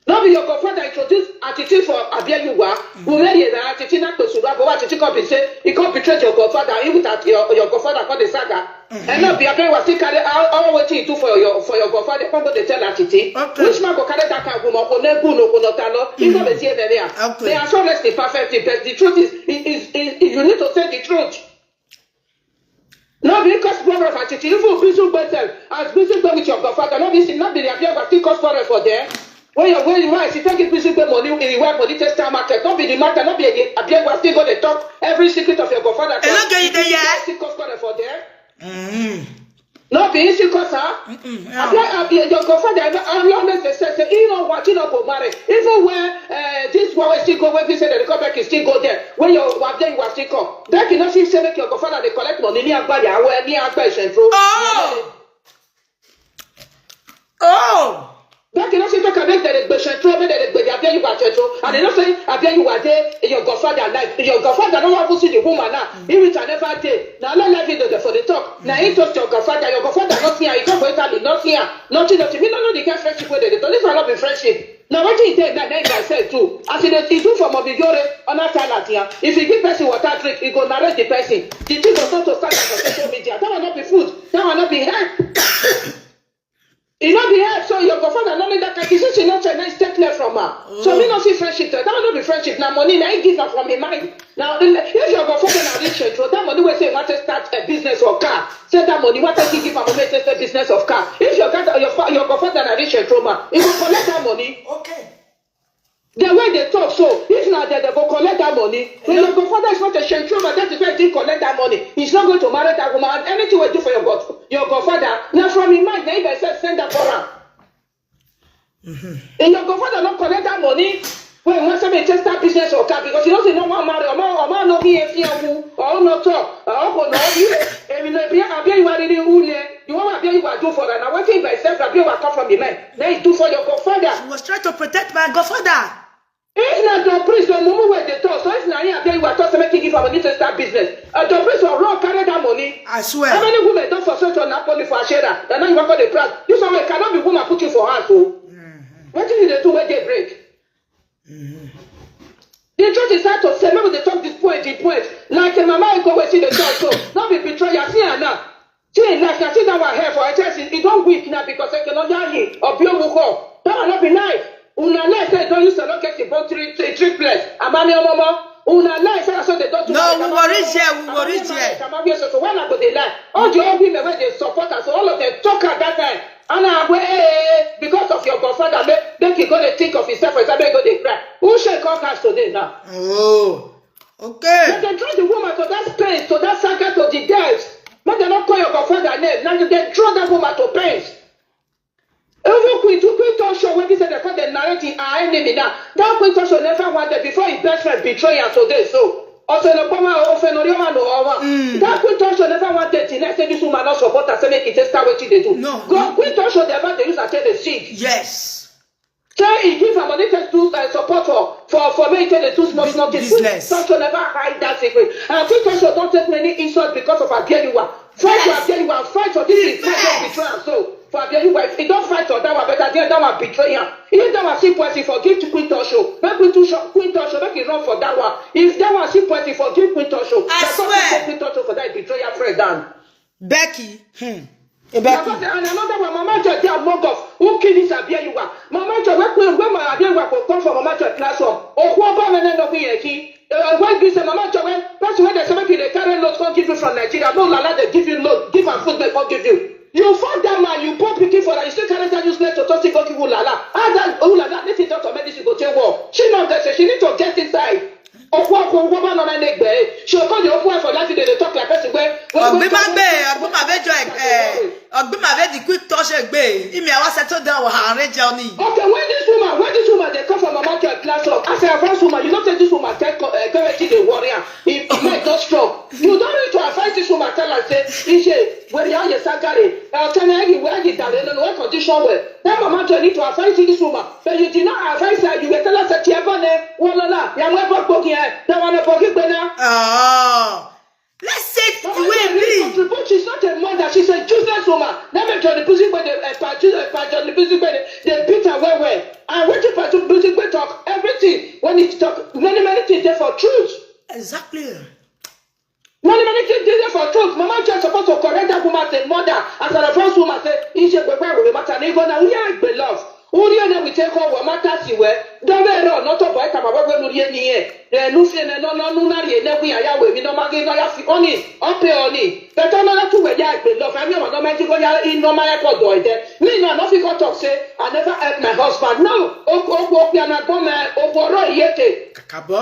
No be your godfather introduce attitude for Abiayuwa. Gumeri na attitude na kpesuru abo attitude come be say he come betray your godfather. He with that your your godfather come the saga. And now be Abiayuwa still carry all all wetin he do for your for your godfather come go dey tell attitude. Okay. Which man go carry that kind of woman? Onegu no onotalo. He no dey see enemy am. Okay. They are so rest in perfect thing, but the truth is, is, is, is you need to say the truth. No be cause problem for attitude. Even Bishop Bethel, as Bishop go with your godfather, no be see, no be the Abiagwa still cause problem for there. When your when you want, she take it Bishop get money, he work for the textile market. No be the matter, no be the Abiagwa still go dey talk every secret of your godfather. E no get you there yet. Still cause problem for there. Mm. No be issue cause her. Mm-mm, Abia, yeah. Abia, your godfather, I I always dey say, say, he no want, he no go marry. Even when uh, this one wey still go, when he say they come back, he still go there. When your wife there, you are still come. Then you know, she say make your godfather dey collect money, ni agba ya, well, ni agba central. Oh. Oh. Then you know, she talk about the gbèsè tó, make the gbèsè Abia you are central. And you know say Abia you are there, your godfather life. Your godfather no want to see the woman now. He reach another day. Now let life video for the talk. Now he talk to your godfather. Your godfather not here. He come for Italy, not here. Nothing, nothing. We don't know the kind friendship wey dey dey talk. This one not be friendship. Now what he did that night I said too. As he dey he do for Mobigore on that salad here. If he give person water drink, he go narrate the person. The thing go start to start for social media. That one not be food. That one not be help. E no be help, so your godfather no need that kind. You see, she no try, now stay clear from her. So me no see friendship. That one no be friendship. Na money, na he give her from him mind. Now, if your godfather na rich and that money wey say he want to start a business or car, say that money want to give her money to start business of car. If your god, your fa- your godfather na rich and man, he go collect that money. Okay. The way they talk so, if na there they go collect that money, when your godfather is not a shentro man, that is why he didn't collect that money. He's not going to marry that woman. And anything we do for your god, your godfather, now from his mind, na him say send that for am. And your godfather not collect that money. When he wants to make just that business or car because you don't say no one marry or man or man no be a fear who or no talk or no be a be a be a you are really who you want to be you are do for that. Now what thing by self that you are come from the man. Then you do for your godfather. She was trying to protect my godfather. If na the priest, the mumu wey dey talk, so if na him Abia you are talk say make he give am money to start business. Uh, the priest will run carry that I swear. How many women don frustrate on Napoli for Ashera? That now you wan go dey proud. This one wey cannot be woman put you for house o. Wetin you dey do wey dey break? The truth is hard to say. Make we dey talk this point, the point. Like a mama go wey she dey talk so. No be betrayal. See her now. She in life now. See that one hair for her chest. E don weak now because Ekenoyayi Obiomuko. That one no be life. Una lie say don use surrogacy born three three triplets. Amami Omomo. Una lie say na so they don do. No, we go reach here, we go reach here. Amami Omomo. So when I go dey lie, all the old women wey dey support us, all of them talk at that time. And I go, hey, because of your godfather, make, make you go dey think of himself for example, go dey cry. Who shall come house today now? Oh, okay. But they draw the woman to that pain, to that saga, to the death. Make dem no call your godfather name. Now you dey draw that woman to pains. Even Queen, Queen Tonsho, wey be say they call the narrating our enemy now. That Queen Tonsho never one day before his best friend betray her today. So, also no power, ofe no rioma no owa. That Queen Tonsho never one day deny say this woman no support her, say make it just start wetin dey do. No. Go Queen Tonsho, the man dey use her take dey sing. Yes. Say he give her money take do uh, support her for for make he take dey do small small thing. Business. Queen Tonsho never hide that secret. And Queen Tonsho don take many insults because of Abiola. Fight for Abiola, fight for this is not just betray am so. For Abiola, if he don fight for that one, better than that one betray am. If that one see poison, forgive to Queen Tonsho. Make Queen Tonsho, Queen Tonsho, make he run for that one. If that one see poison, forgive Queen Tonsho. I swear. Queen Tonsho for that betrayal friend down. Becky. Hmm. Hey, Becky. Because, and another one, Mama Joy, they are among us. Who kill this Abiola? Mama Joy, when, when, when my Abiola go come for Mama Joy platform, oh, who about me, no, we are here. Uh, why be say Mama Joy, when person when they say make you dey carry load come give you from Nigeria, no lala they give you load, give am food they come give you. You fuck that man, you born pikin for that, you still carry that useless toto still go give you lala. How that oh lala, this is doctor medicine go take work. She no get say she need to get inside. Okwu okwu okwu ba no na negbe. She go dey open eye for that video dey talk like person wey wey wey Ogbimagbe, Ogbimagbe joy, eh, Ogbimagbe the quick touch egbe. Imi awa settle down with her arrange journey. Okay, when this woman, when this woman dey come for Mama Joy platform, as a advanced woman, you know say this woman get co- eh, get wetin dey worry am. If if leg don strong, you don need to advise this woman, tell am say, Ije, where you are, you sagare, uh, tell her anywhere you dare, no, no, condition well. That Mama Joy need to advise this woman, but you did not advise her. You were tell her say, Tiabone, Wolola, Yamwe Bogbogi, eh, that one Bogi Bena. Oh. Let's say the way it be. But she's not a mother, she's a useless woman. Let me Johnny Busigbe, the uh, Pa Ju- uh, Pa Johnny Busigbe, they, they beat her well well. And what if Pa Johnny Busigbe talk everything when he talk many many things there for truth. Exactly. Many many things dey there for truth. Mama just supposed to correct that woman as a mother, as an advanced woman. Say, Ije Gbegbe will matter. They go now. We are be love. Uri ene we take over matters iwe. Dobe ro no to boy kama wewe nuri eni e. E nu fi ene no no nu na ri ene we aya we mi no magi no ya fi oni. Ope oni. Better no na tu we ya be love. Emi o no ma ti go ya in no ma ya ko do ide. Me no no fi go talk say I never help my husband. No. Oku oku oku ya na go me oku oro iyeke. Kakabo.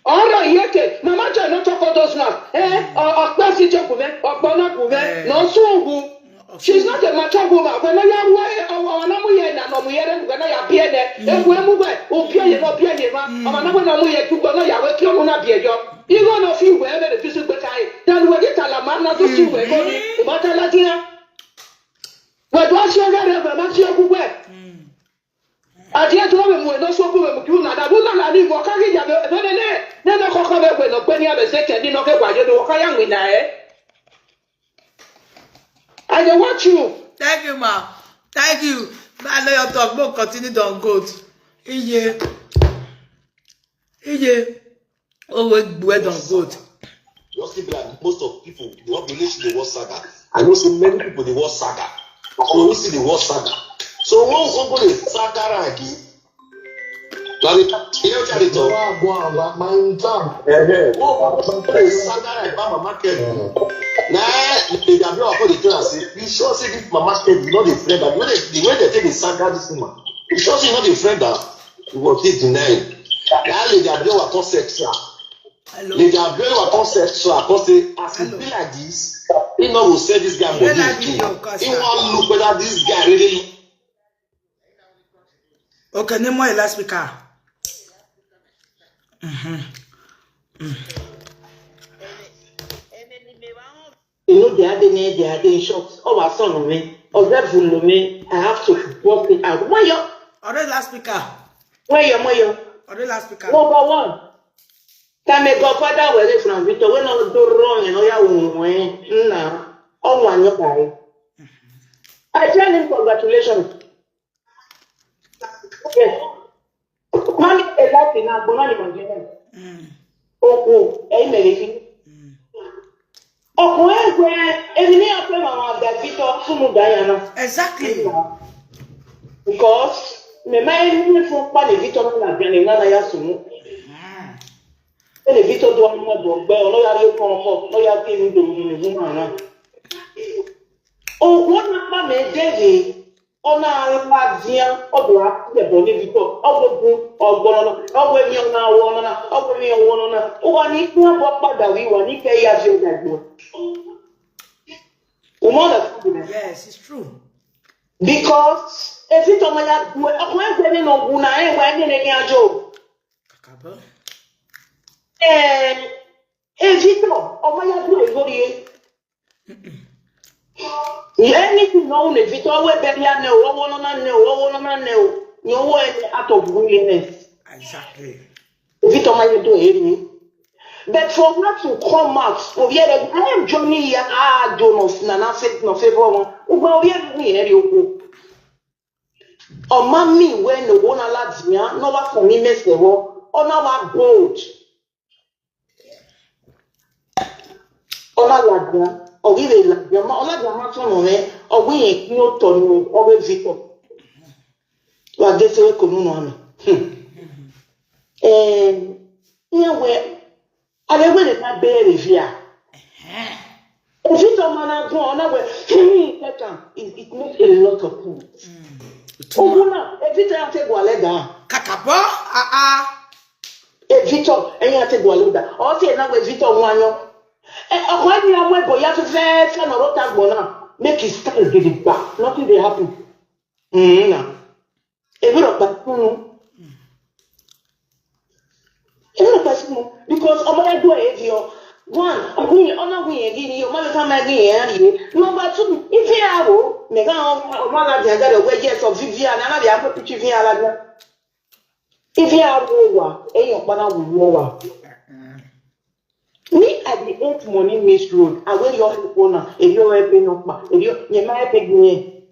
Oro iyeke. Mama Joy no talk all those ones. Eh, o o pe si joku me, o gbo na ku me. No sungu. She's not a mature woman. When I am why our number here na no mu here when I appear there. If we move by, o pie ye no pie ye ma. Our number no mu here to go no ya we ki o na pie yo. You go no feel where the visit go tie. Then we get ala man na to see we go ni. O ma ta la dia. We do action there we ma see o ku we. Ati etu we mu no so ku we mu ki una da bu na la ni mo ka gi ya be be ne ne. Ne no ko ko be we no pe ni abe se ke ni no ke wa yo no ka ya nwi na e. I dey watch you. Thank you, ma. Thank you. Ma, I know your talk. Mo continue don good. Iye. Iye. Oh, well, well done, good. Just keep like most of people, they want to listen to the word saga. I know so many people the word saga. So we see the word saga. So when we go to the saga again, na the you know what I talk. Wa gwa wa ma n ta. Eh, eh. Wo ba ba ba saga like ba mama ke. Na the Gabriel for the tell say, you sure say this mama ke no dey friend am. The way they, the way they take the saga this woman. You sure say no dey friend am. You go dey deny. That lady Gabriel wa come sexual. Hello. Lady Gabriel wa come sexual. Come say as it be like this, he no go sell this guy money again. He wan look whether this guy really Okay, name more last speaker. Mm-hmm. Mm. You know, they are the name, they are the shops. Oh, I saw no me. Oh, that fool no me. I have to work it out. Why you? Already last speaker. Why you? Why you? Already last speaker. Number one. Can my godfather were from Victor? When I do wrong and Oya win, na, oh, one your guy. I tell him congratulations. Yes. Mami, a lot in Agbonani Magana. Oku, a Merifi. Oku, eh, and me, I tell my Victor, Sumu Diana. Exactly. Because me, my name from Pani Victor, na Gani, na ya Sumu. Ene Victor do ọmọ bọ gbẹ, ọ̀nà ya rí ọkọ ọmọ, ọ̀nà ya kí ni dòdò ní fún àná. Òwò náà bá mi dẹ́gẹ̀, ọ̀nà àrùn bá dín, ọ̀dọ̀ á yẹ̀ bọ̀ ní Victor, ọ̀gbọ̀n gun, ọ̀gbọ̀n ọ̀nà, ọ̀gbọ̀n èmi ọ̀nà àwọ̀ ọ̀nà, ọ̀gbọ̀n èmi ọ̀wọ̀ ọ̀nà, ó wà ní kí wọ́n bọ́ padà wí wà ní kẹ́ yá fi ọ̀gá gbọ́. Òmò ọ̀dà fún mi. Yes, it's true. Because èsì tọmọ ya gbọ́, ọkùnrin ẹgbẹ́ nínú ọ̀gùn náà, ẹ̀ wá ẹni ní àjò. Kàkàbọ̀. Eh, Evito, ọmọ ya dúró lórí e. Anything no un Evito, we be ya ne o, wo no na ne o, wo no na ne o. Ni owó ẹ̀ out of willingness. Exactly. Evito ma ye do eri. But for her to come out, for here, I am joining here, ah, Jonas, na na fit no favor. Ugbo here ni eri oko. Ọmọ mi we no wo na la dia, no wa for me mess wo. Ona wa gold. Ọlá làgbà, ọ̀gídè làgbà, ọlá làgbà má tọ̀nà rẹ, ọ̀gbìn yẹn kí ó tọ̀nù ọ̀rẹ́ Victor. Wà á dé sẹ́wẹ́ kò nínú àmì. Ìyẹn wẹ, alẹ́ wẹ̀rẹ̀ ká bẹ́ẹ̀rẹ̀ fi à. Òfin tó máa na gún ọ náà wẹ̀, kẹ́kàn, it makes a lot of sense. Ogun náà, èfi tẹ́ àti ẹ̀gbọ́n alẹ́ dà. Kàkàbọ̀, ah ah. Evito, ẹ̀yin àti ẹ̀gbọ́n alẹ́ dà. Ọ̀ sì ẹ̀ náà wẹ̀ Evito wọn yan. Ọkọ ẹni ọmọ ẹbọ ya fẹfẹ fẹ nọrọ ta gbọ náà, make it stand gidigba, nothing dey happen. Mm, na èmi rọ pa kúnnú èmi rọ pa kúnnú because ọmọ ẹgbẹ ẹ di ọ one ọgbìn ọ̀nà ọgbìn yẹn gidi ni ọmọ mi ká máa gbìn yẹn rí. Number two, ife àwò mẹ̀ká ọmọ alábìyàn jáde ọgbẹ́ yẹ sọ vivian alábìyàn pé picture vivian alábìyàn ife àwò wà ẹ̀yìn ọ̀pá náà wò wọ́ wà. Me, I dey hate money miss road. I wear your people now. If you help me no pa, if you you might help me.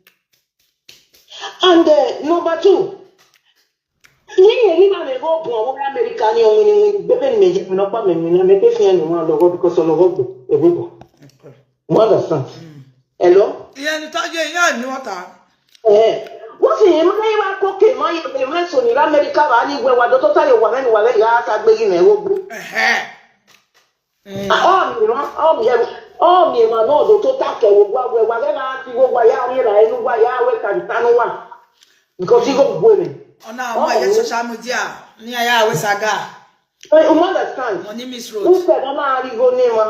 And uh, number two, me and you man go born over America ni on ni bebe ni me no pa me me me pe fi ni wan logo because of logo go e go. You understand? Hello? Ìyẹn ni tájú ẹ̀yìn àní ọ̀tá. Eh. Wọ́n sì yẹn máa ń wá kókè máa yẹ bẹ̀rẹ̀ máa ń sọ ní Amẹ́ríkà wà ní ìwé wa dọ́tọ́ táyọ̀ wà mẹ́nu wà lẹ́yìn àá sàgbé yìí náà wọ́n gbó. Ẹ̀hẹ́. Ọmọ ìran ọmọ ìran náà ló tó tàkẹ́ wò wá wẹ̀ wà lẹ́nu àti wò wá yá rí ra ẹnu wá yá wẹ̀ kàdìtánú wà. Because he go gbé mi. Ọ̀nà àwọn ẹ̀yẹ social media ní ayé àwẹ̀ saga. You understand? Wọ́n ní Miss Road. Ń pẹ̀lú máa rí ro ní wọn.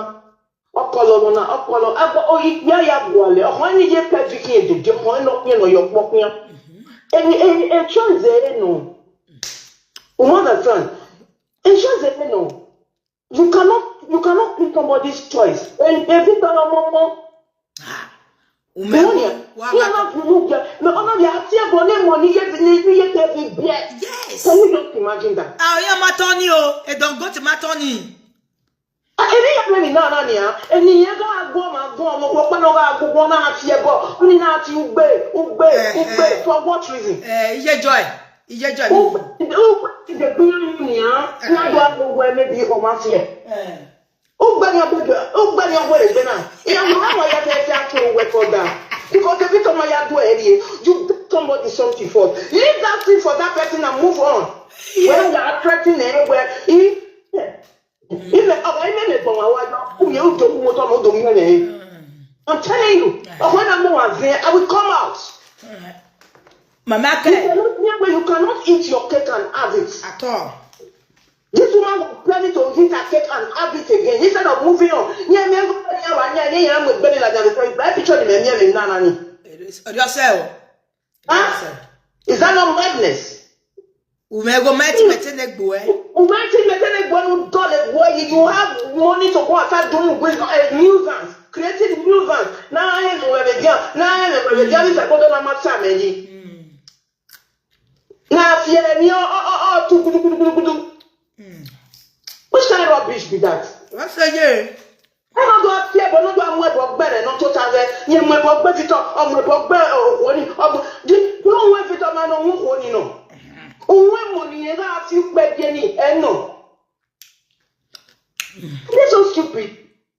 Ọpọlọ wọn náà ọpọlọ ẹgbẹ ìgbé ayé àbúwalẹ ọkàn ẹni yé pẹ fi kí èdè dé ọkàn ẹni ọkùnrin náà yọ pọkùnrin ẹni ẹni ẹjọ ìzẹ ẹ nù. You understand? Ẹjọ ìzẹ ẹ nù. You cannot you cannot be somebody's choice. Èyí tọrọ ọmọ ọmọ. Ume Wọ́n yẹn wa kí ẹ má ga. Burú jẹ. Mẹ ọ̀nà yà á tí ẹ bọ̀ ní mọ̀ ní yé ní ní yé tẹ́ fi bíẹ́. Yes. Can you just imagine that? Àwọn yẹn máa tọ́ ni o. Ẹ̀dọ̀n gòtì máa tọ́ ni. Èmi yà mẹ́rin náà náà nìyà. Ènìyàn bá gbọ́ máa gbọ́ ọmọ wọn pẹ́ lọ́wọ́ agbógbó náà ti ẹ̀ bọ̀. Ó ní náà ti ń gbé ń gbé ń gbé for what reason? Ẹ iye joy. Iye joy. Ó gbé ó gbé ti dè gbé nínú nìyà. Wọ́n bá gbogbo ẹ níbi ọmọ àti ẹ̀. Ó gbé ní ọgbẹ́ ó gbé ní ọgbẹ́ rẹ̀ gbé náà. Ìyàwó àwọn ọ̀yà fẹ́ fẹ́ àti òwe for that. Because every time I do it, you do somebody something for. Leave that thing for that person and move on. When you are threatening anywhere, he Ime ọba ime me bọ wa wa yo. Uye udo mu to mo do mi ne. I'm telling you, but when I'm more there, I will come out. Mama You kẹ. cannot, you cannot eat your cake and have it. At all. This woman was planning to eat her cake and have it again instead of moving on. Nye me ngo ya wa nye nye ya mo gbe ni la jare so. Ba picture ni me me me na na ni. Ọjọ́ sẹ́ o. Huh? Is that not madness? Ume go mẹ́tì mẹ́tì ní gbò ẹ́. Imagine me tell you when you don't like where you have money to go and start doing with a nuisance, creating nuisance. Now I am over there. Now I am over there. This is what I'm saying. Now fear me. Oh oh oh oh. Tu gudu gudu gudu gudu. Mm. Which kind of rubbish be that? What's again? Ẹ máa dọ̀ ọ́ tiẹ̀ bọ̀ lọ́dọ̀ àwọn ẹ̀bọ̀ gbẹ̀rẹ̀ náà tó ta rẹ̀. Yẹn mọ ẹ̀bọ̀ gbé fi tọ́ ọmọ ẹ̀bọ̀ gbé òkú ni ọmọ di ló ń wọ́n fi tọ́ máa ń wọ́n kú ni nà. Òun ẹ̀ mọ̀ nìyẹn náà fi pẹ́ díẹ̀ ní ẹ̀ nà. This so stupid.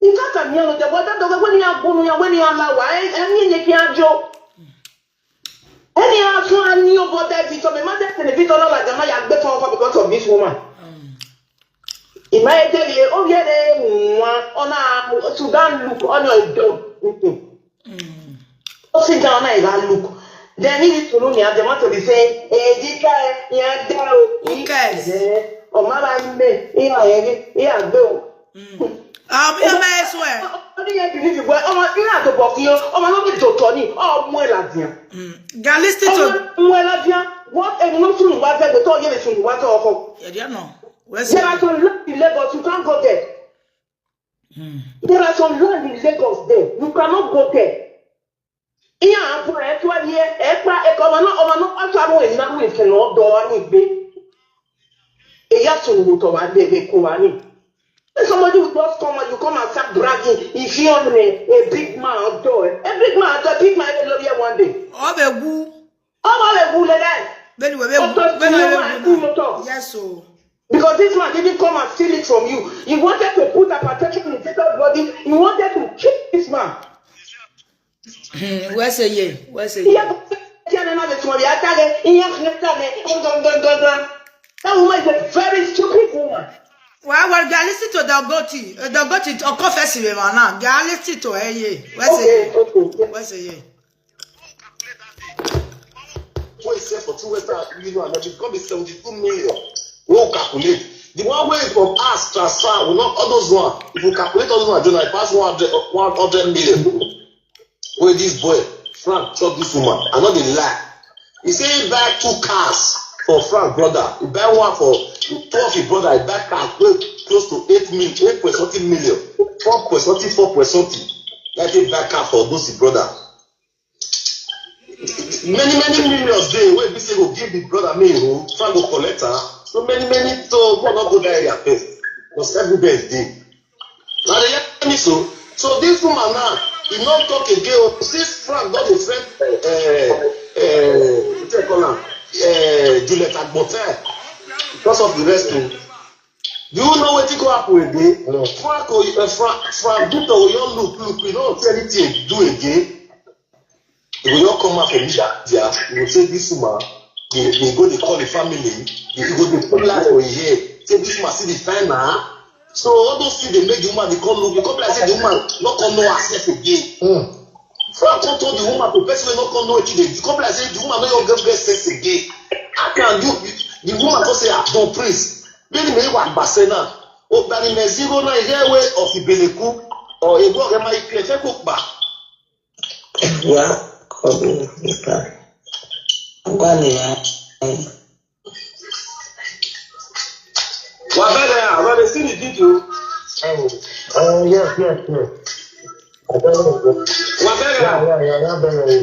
Nǹkan kà ní ẹnu jẹ̀bọ́ dáadáa wẹ́n ní agbóhùn ya wẹ́n ní aláwà ẹ̀ ní ẹ̀yẹ kí á jọ. Ẹni a fún a ní ọbọ dẹ́ fi tọ́ mi má dẹ́ tẹ̀lé fi tọ́ lọ́la jẹ́ má yà gbé fún ọkọ because of this woman. Ìmọ̀ ẹ jẹ́ mi ó yẹ lè wọ́n ọ̀nà Sudan look ọ̀nà ìjọ. Ó sì dá ọ̀nà ìlà look. Then he need to know me as the one to be saying, "Hey, this guy, yeah, girl, Who cares? Ọmọ bá ń bẹ̀, ìyá ẹ̀rí, ìyá gbé o." Àwọn bí ọmọ ẹ sọ ẹ. Ó ní yẹn bìbí bìbí ọmọ ìyá tó bọ̀ kí ọmọ náà bí dòtọ̀ ni ọmọ ẹ̀ làdìyàn. Ga listen to. Ọmọ ẹ̀ làdìyàn wọ́n ẹni ló sùn wá fẹ́ gbé tó yẹ lè sùn wá tó ọkọ. Ẹ̀dí ọ̀nà. Where's There are some land in Lagos, you can't go there. There are some land in Lagos there, you cannot go there. Ihe a bụ etu a ihe ekpa eke ọma na ọma na ọchụ arụ enyina ahụ ike na ọdọ anyị igbe. Eya sunu mutọ wa de be ko wa ni. If somebody will just come and you come and start bragging, if you are a, a big man outdoor, a big man outdoor, big man will love you one day. Ọ bụ egwu. Ọ ma le wu le dai. Bẹ́ẹ̀ni wẹ́ẹ́ wẹ́ẹ́ Ọtọ bẹ́ẹ̀ni ti wẹ́ẹ́ wa wẹ́ẹ́ ku wẹ́ẹ́. mutọ. Yes o. Because this man didn't come and steal it from you. He wanted to put hypertension in his sister's body. He wanted to kill this man. Hmm, where's a year? Where's a Ihe year? bụ ihe na na-emechi ọbịa aka gị, ihe ahụ na-ata gị, ngọ, ngọ, ngọ, ngọ. That woman is a very stupid woman. Well, well, ga listen to Dogoti. Uh, Dogoti ọkọ fẹsẹ̀ rẹ̀ wà náà. Ga listen to ẹ yé. Where's a Okay, year? Okay. Where's a year? Wey sell for two Western Union and it come be seventy-two million. We go calculate. The one wey from us transfer, we not all those one. If you calculate all those one, Jonah, e pass one hundred, one hundred million. Wey this boy, Frank, chop this woman. I no dey lie. He say he buy two cars for Frank brother. He buy one for two of his brother. He buy car wey close to eight million, eight point something million, four point something, four point something. Like he buy car for those his brother. Many many millions dey wey be say go give the brother me o, Frank go collect am. So many many, so go no go that area first, because evidence dey. Na dey hear me so. So this woman now, he no talk again o. Since Frank don dey friend, uh, uh, wetin I call am, uh, Juliet Agbote, because of the rest o. Do you know wetin go happen again? Frank o, uh, Frank, Frank Victor o, you look look, you no see anything do again. You go just come out for media, you go say this woman, dey dey go dey call the family, dey go dey put light for him head, say this woman still dey find am. So all those things dey make the woman dey come look, e come be like say the woman no come know herself again. Frank come turn the woman to person wey no come know wetin dey do, come be like say the woman no even get get sense again. How can you, the woman come say, "Ah, don prince, bẹ́ẹ̀ni mi wà gbàsẹ́ náà, obìnrin mẹ́sìrò náà ìyá ìwé ọ̀fìbèlèkú ọ̀ egbò ọ̀rẹ́ máa ń kí ẹ fẹ́ kó pa." Ya, kọlu nípa agbálẹ̀ ya. Wà bẹ́ẹ̀ ni àwọn ẹni sí ni dídò. Oh, yes, yes, yes. I don't know. Wà bẹ́ẹ̀ ni Yeah, yeah, yeah, yeah, very.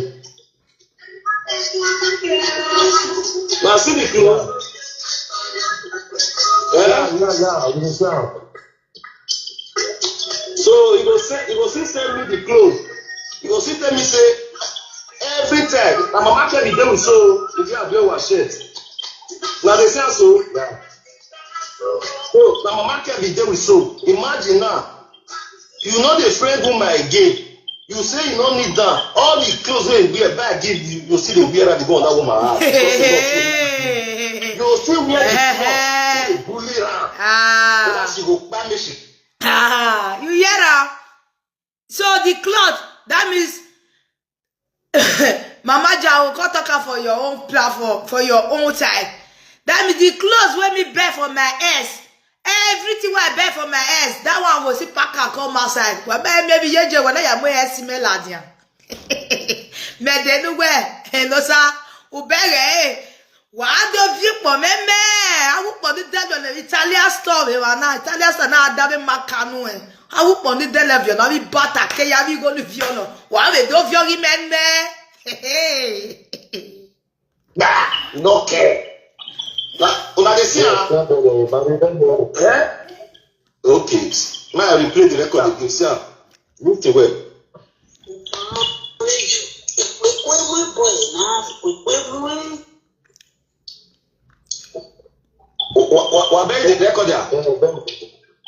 wà sí ni kí wọ́n. Yeah, yeah, yeah, we sound. So he go say, he go still send me the clothes. He go still tell me say every time na mama Kemi dey with so if you have your shirt. Na dey say so. Yeah. So na mama Kemi dey with so. Imagine now, you no dey friend woman again. You say you no need am. All the clothes wey you wear, buy give you, you still dey wear am dey go on that woman house. You still wear the clothes, dey bully am. Ah. She go kpai me she. Ah, you hear am? So the cloth, that means Mama Jao, come talk am for your own platform, for your own side. That means the clothes wey me buy for my ex, everything wey I buy for my ex, that one go still pack am come outside. Well, may- maybe yeje wala ya mo ex me ladian. Me de nu we, hello sir, ubere eh. Wa do vi po me me, awu po ni de lo Italian store we wa na, Italian store na da be makanu eh. Awu po ni de le vi na bi bata ke ya bi go ni vi lo. Wa we do vi ri me me. Bah, you no care. Na una dey see am. Eh? Okay. Now I replay the record again. See am. Listen well. Wa- wa- wa- beg the record there.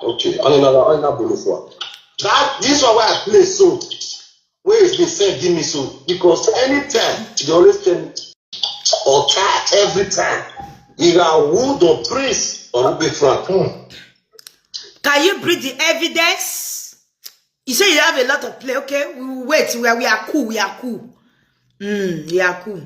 Okay. Only now, only now, bonus one. That this one where I play so. Where is the same give me so? Because anytime they always tell me or try every time. Either wood or prince or be frank. Hmm. Can you bring the evidence? You say you have a lot of play. Okay, we will wait. We are, we are cool. We are cool. Mm, we are cool.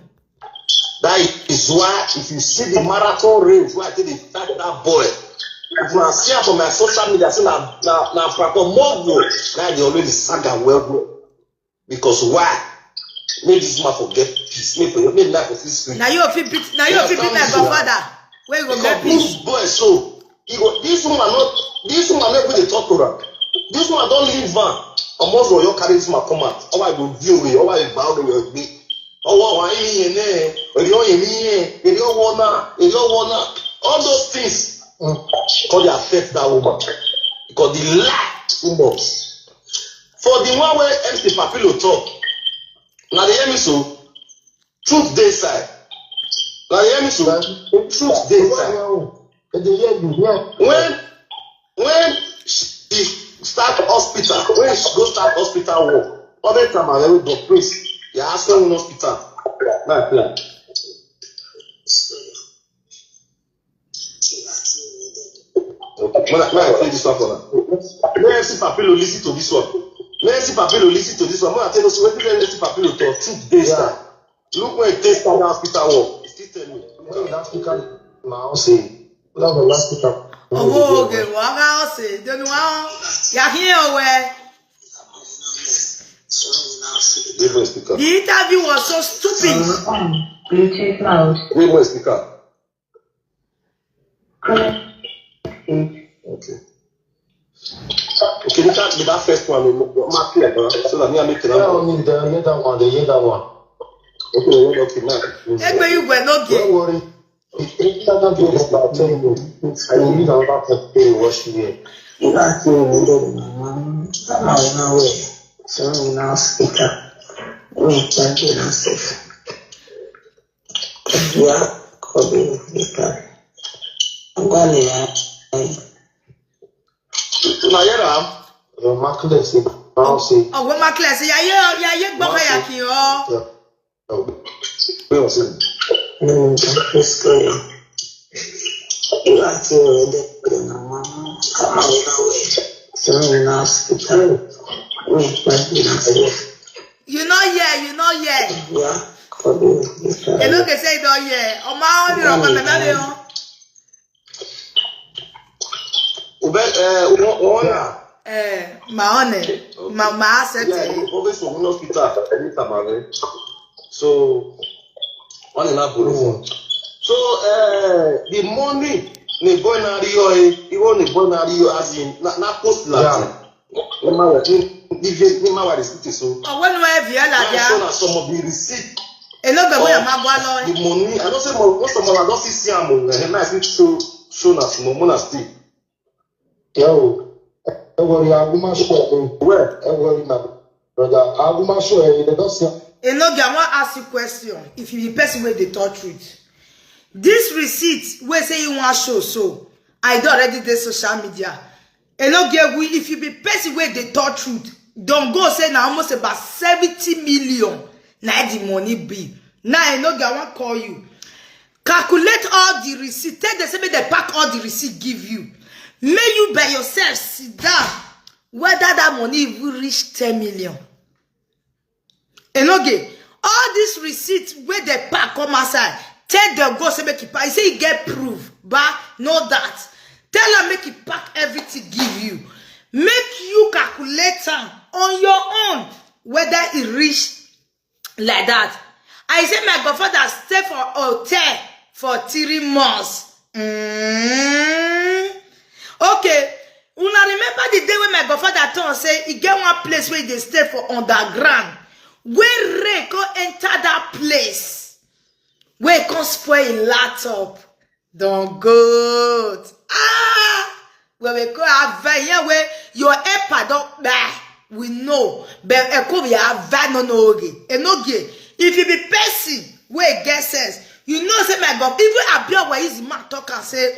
That is why if you see the marathon race where I think they start that boy, if I see am for my social media, say na na na Franco Mogo, now they already saga well well. Because why? Make this man forget peace. Make make life for this street. Now you fit beat. Now you fit beat my godfather. Where you go get peace? This boy so he go this woman not this woman make we dey talk to am. This woman don leave am. Almost for your carry this man come out. How I go deal with? How I bow the way with me? Ọwọ́ wa yìí yẹn náà, èrè ọ̀yẹ̀ mi yẹn, èrè ọwọ́ náà, èrè ọwọ́ náà, all those things come dey affect that woman because the lie too much. For the one wey M C Papilo talk, na dey hear me so, truth dey inside. Na dey hear me so, truth dey inside. When when she start hospital, when she go start hospital work, all the time I don praise. You ask me hospital. Na plan. Okay, when I, when I play this one for now. May M C Papilo listen to this one. May M C Papilo listen to this one. When I tell us when M C Papilo talk, truth dey inside. Look where it takes that hospital work. He still tell me. When that speaker, my house say, love the last speaker. Owó oge wàhálà ọ̀sẹ̀ ìdẹ́nu wa yàhín ọ̀wẹ́. Give me a speaker. The interview was so stupid. Bluetooth mode. Give me a speaker. Connected. Okay. Okay, look at that first one. Mark here, bro. So that me I make it Yeah, up. only the hear that one, the hear that one. Okay, okay, now. Egbe you were not Don't gay. Worry. If you cannot do this, I'll tell you. I will need another person to watch you here. Nígbà tí mo ń bẹ̀rẹ̀ màmá káwọn náà wẹ̀ tí wọ́n ń náà síkà ní ìpàdé náà sí. Ìyá kọ̀dé níta. Wọ́n gbà lè yá. Now, hear am. Your marklet say, I'll say, Ọ̀gbọ́n Marcus, yàyé yàyé gbọ́kọ̀ yà kì í ọ́. Oh, where was it? Ní ìgbà tó sọ̀rọ̀. Nígbà tí mo ń bẹ̀rẹ̀ màmá káwọn náà wẹ̀ tí wọ́n ń náà síkà ní ìpàdé náà sí. You no hear, you no hear. Ìyá kọ̀dé níta. You no dey say you don hear. Ọmọ àwọn ọmọ mẹ́ta lè hàn. Ube, eh, one, one, yeah. Eh, my own eh. My, my asset Yeah, eh. you always for one hospital anytime, man. So, one in that bullet. So, uh, the money, the boy na Rio, eh, the one the boy na Rio, as in, na, na post Latin. Ni ma wa, ni, ni, ni ma wa the city, so. Ọ̀wọ́ ni wọ́n fi ẹ̀ I show làjà. na some of the receipt. Èló gbẹ̀gbẹ́ yẹn máa gbọ́ lọ. The money, I don't say more, most of them, I don't see, see am, oh, eh, na I see show, show na small, more na still. Yo, everybody, I will show you. Where? Everybody, my brother, I will show you. They don't see. Enoge, I wan ask you question. If you be person wey dey talk truth, this receipt wey say you wan show so, I don already dey social media. Enoge, we if you be person wey dey talk truth, don go say na almost about seventy million na the money be. Now Enoge, I wan call you. Calculate all the receipt. Tell them say make dem pack all the receipt give you. Make you by yourself sit down whether that money even reach ten million. Enoge, all this receipt wey dem pack come outside, tell dem go say make e pack. You say you get proof, but no that. Tell am make e pack everything give you. Make you calculate am on your own whether e reach like that. I say my godfather stay for hotel for three months. Mm. Okay, una remember the day when my godfather told us say e get one place where they stay for underground, where rain come enter that place, where e come spoil a laptop. Don goat. Ah, Where we go have here where your epa don die. We know. But e could be have no no oge. E no ge. If you be person wey get sense, you know say my God, even Abiowa is man talk and say,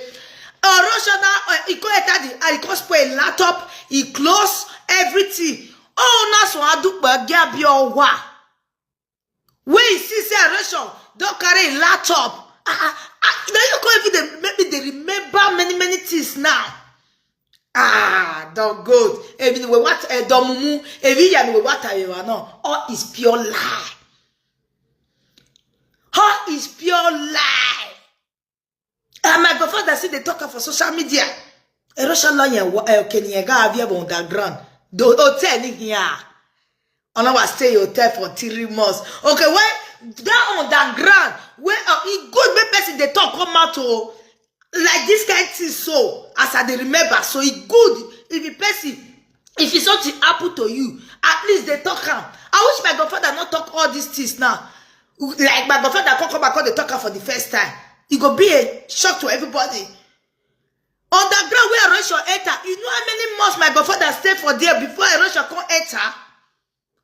Orosho na, uh, he go enter the, uh, he go spoil laptop, he close everything. Oh, na so I do, but Abiowa. Wey you see say Orosho don carry him laptop. Ah, ah, ah, na you come even dey make me dey remember many, many things now. Ah, don gold. Ebi ni we wat, eh, don mumu. Ebi ya ni we wat ayewa no. All is pure lie. All is pure lie. And my godfather still dey talk am for social media. Orosho lawyer, wa-, eh, Kenny Ega Avia underground. The hotel ni here. Onawa stay hotel for three months. Okay, well, that underground, where, uh, e good make person dey talk come out o. Like this kind thing so, as I dey remember, so e good if the person, if it's something happen to you, at least dey talk am. I wish my godfather not talk all these things now. Like my godfather come, come back, come dey talk am for the first time. E go be a shock to everybody. Underground where Orosho enter, you know how many months my godfather stay for there before Orosho come enter?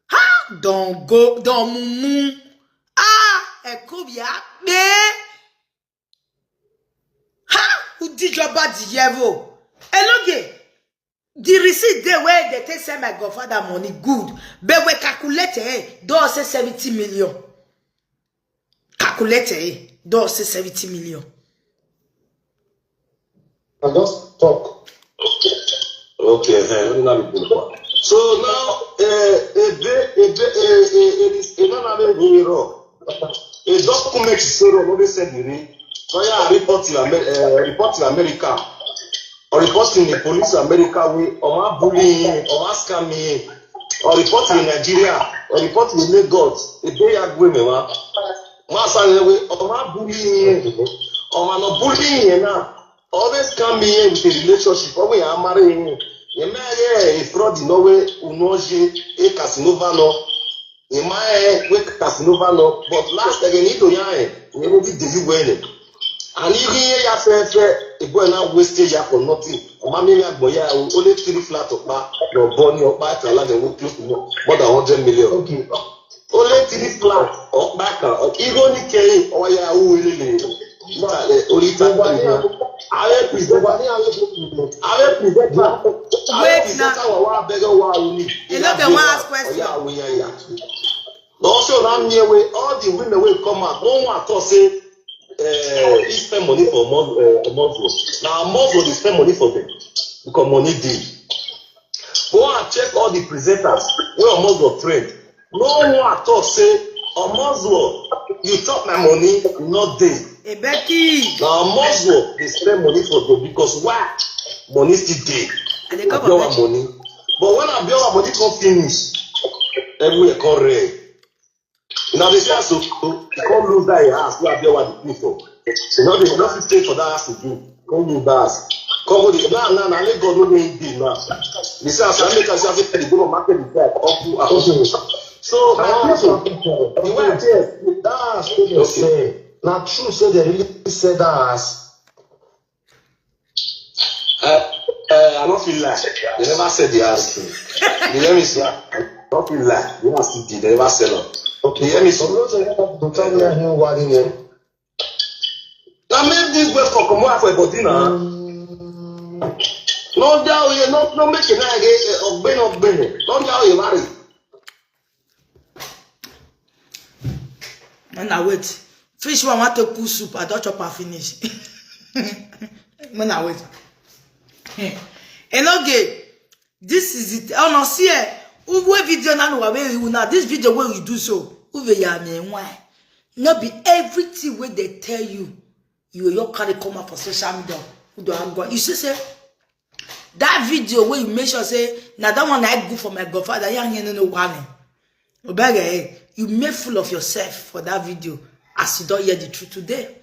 Ha! Don go, don mumu. Ah, e could be a be. Ha! Who did your bad yevo? Eloge. The receipt dey where they take send my godfather money good. But we calculate, eh, don say seventy million. Calculate, eh, don say seventy million. I just talk. Okay, eh, let me not be good. So now, eh, ebe, ebe, eh, eh, eh, this, eh, no, no, no, no, no. A document is so wrong, no, they said you need. So yeah, report to Amer-, eh, report to America. Or report to the police America, we, or my bullying, or my scamming, or report to Nigeria, or report to Lagos. A day I go, me, wa. Ma sa ni we, or my bullying, or my no bullying, na. Always come here with a relationship. Or we are marrying. Ye me ye, a fraud in no way, unoje, a Casanova no. Ye my, we Casanova no. But last again, he do ya, eh, we will be the you well. And even here, ya fair, fair, a boy now wasted ya for nothing. Or my me, ya boy, ya, only three flat of bar, no Bonnie or bar, to allow them work close to more, more than hundred million. Okay. Only three flat or back, or even the K, or ya, who will, eh, only time. I will present, I will present, I will present, I will present our beg our only. You know they want ask question. Yeah, we are, yeah. Also, now near way, all the women will come out. No one at all say, eh, he spend money for Mo-, eh, Omozo. Now Omozo dey spend money for them. Because money dey. Go and check all the presenters wey Omozo train. No one at all say, Omozo, you chop my money, no dey. Ebeki. Na Omozo dey spend money for them because why? Money still dey. And they come Abiowa for money. But when Abiowa money come finish, everywhere come red. Now they say, so, you come lose that your house, where Abiowa dey pay for. You know, they no fit stay for that house again. Come lose that house. Come go the, now, now, now, let God know where he dey now. They say, as I make, I say, I say, they go to market, the guy, up to house. Okay. So, my people, the way I tell you, that house wey they say, na true say they really sell that house. Uh, uh, I don't feel like they never said the house. You hear me, sir? I don't feel like they never see the, they never sell up. Okay, you hear me, sir? Don't tell me who what in here. Now make this way for come out for body now. No doubt you no, no make it like, eh, ogbeni, ogbeni. No doubt you marry. When I wait, fish one want to cook soup, I don't chop and finish. When I wait. Enoge, this is it. Oh no, see eh. Uwe video na no we you now. This video wey you do so. Uwe ya me why? No be everything wey they tell you, you your carry come out for social media. You don't have God. You see say that video wey you make sure say na that one I go for my godfather. Ya here no no one. Obege, eh, you make fool of yourself for that video as you don't hear the truth today.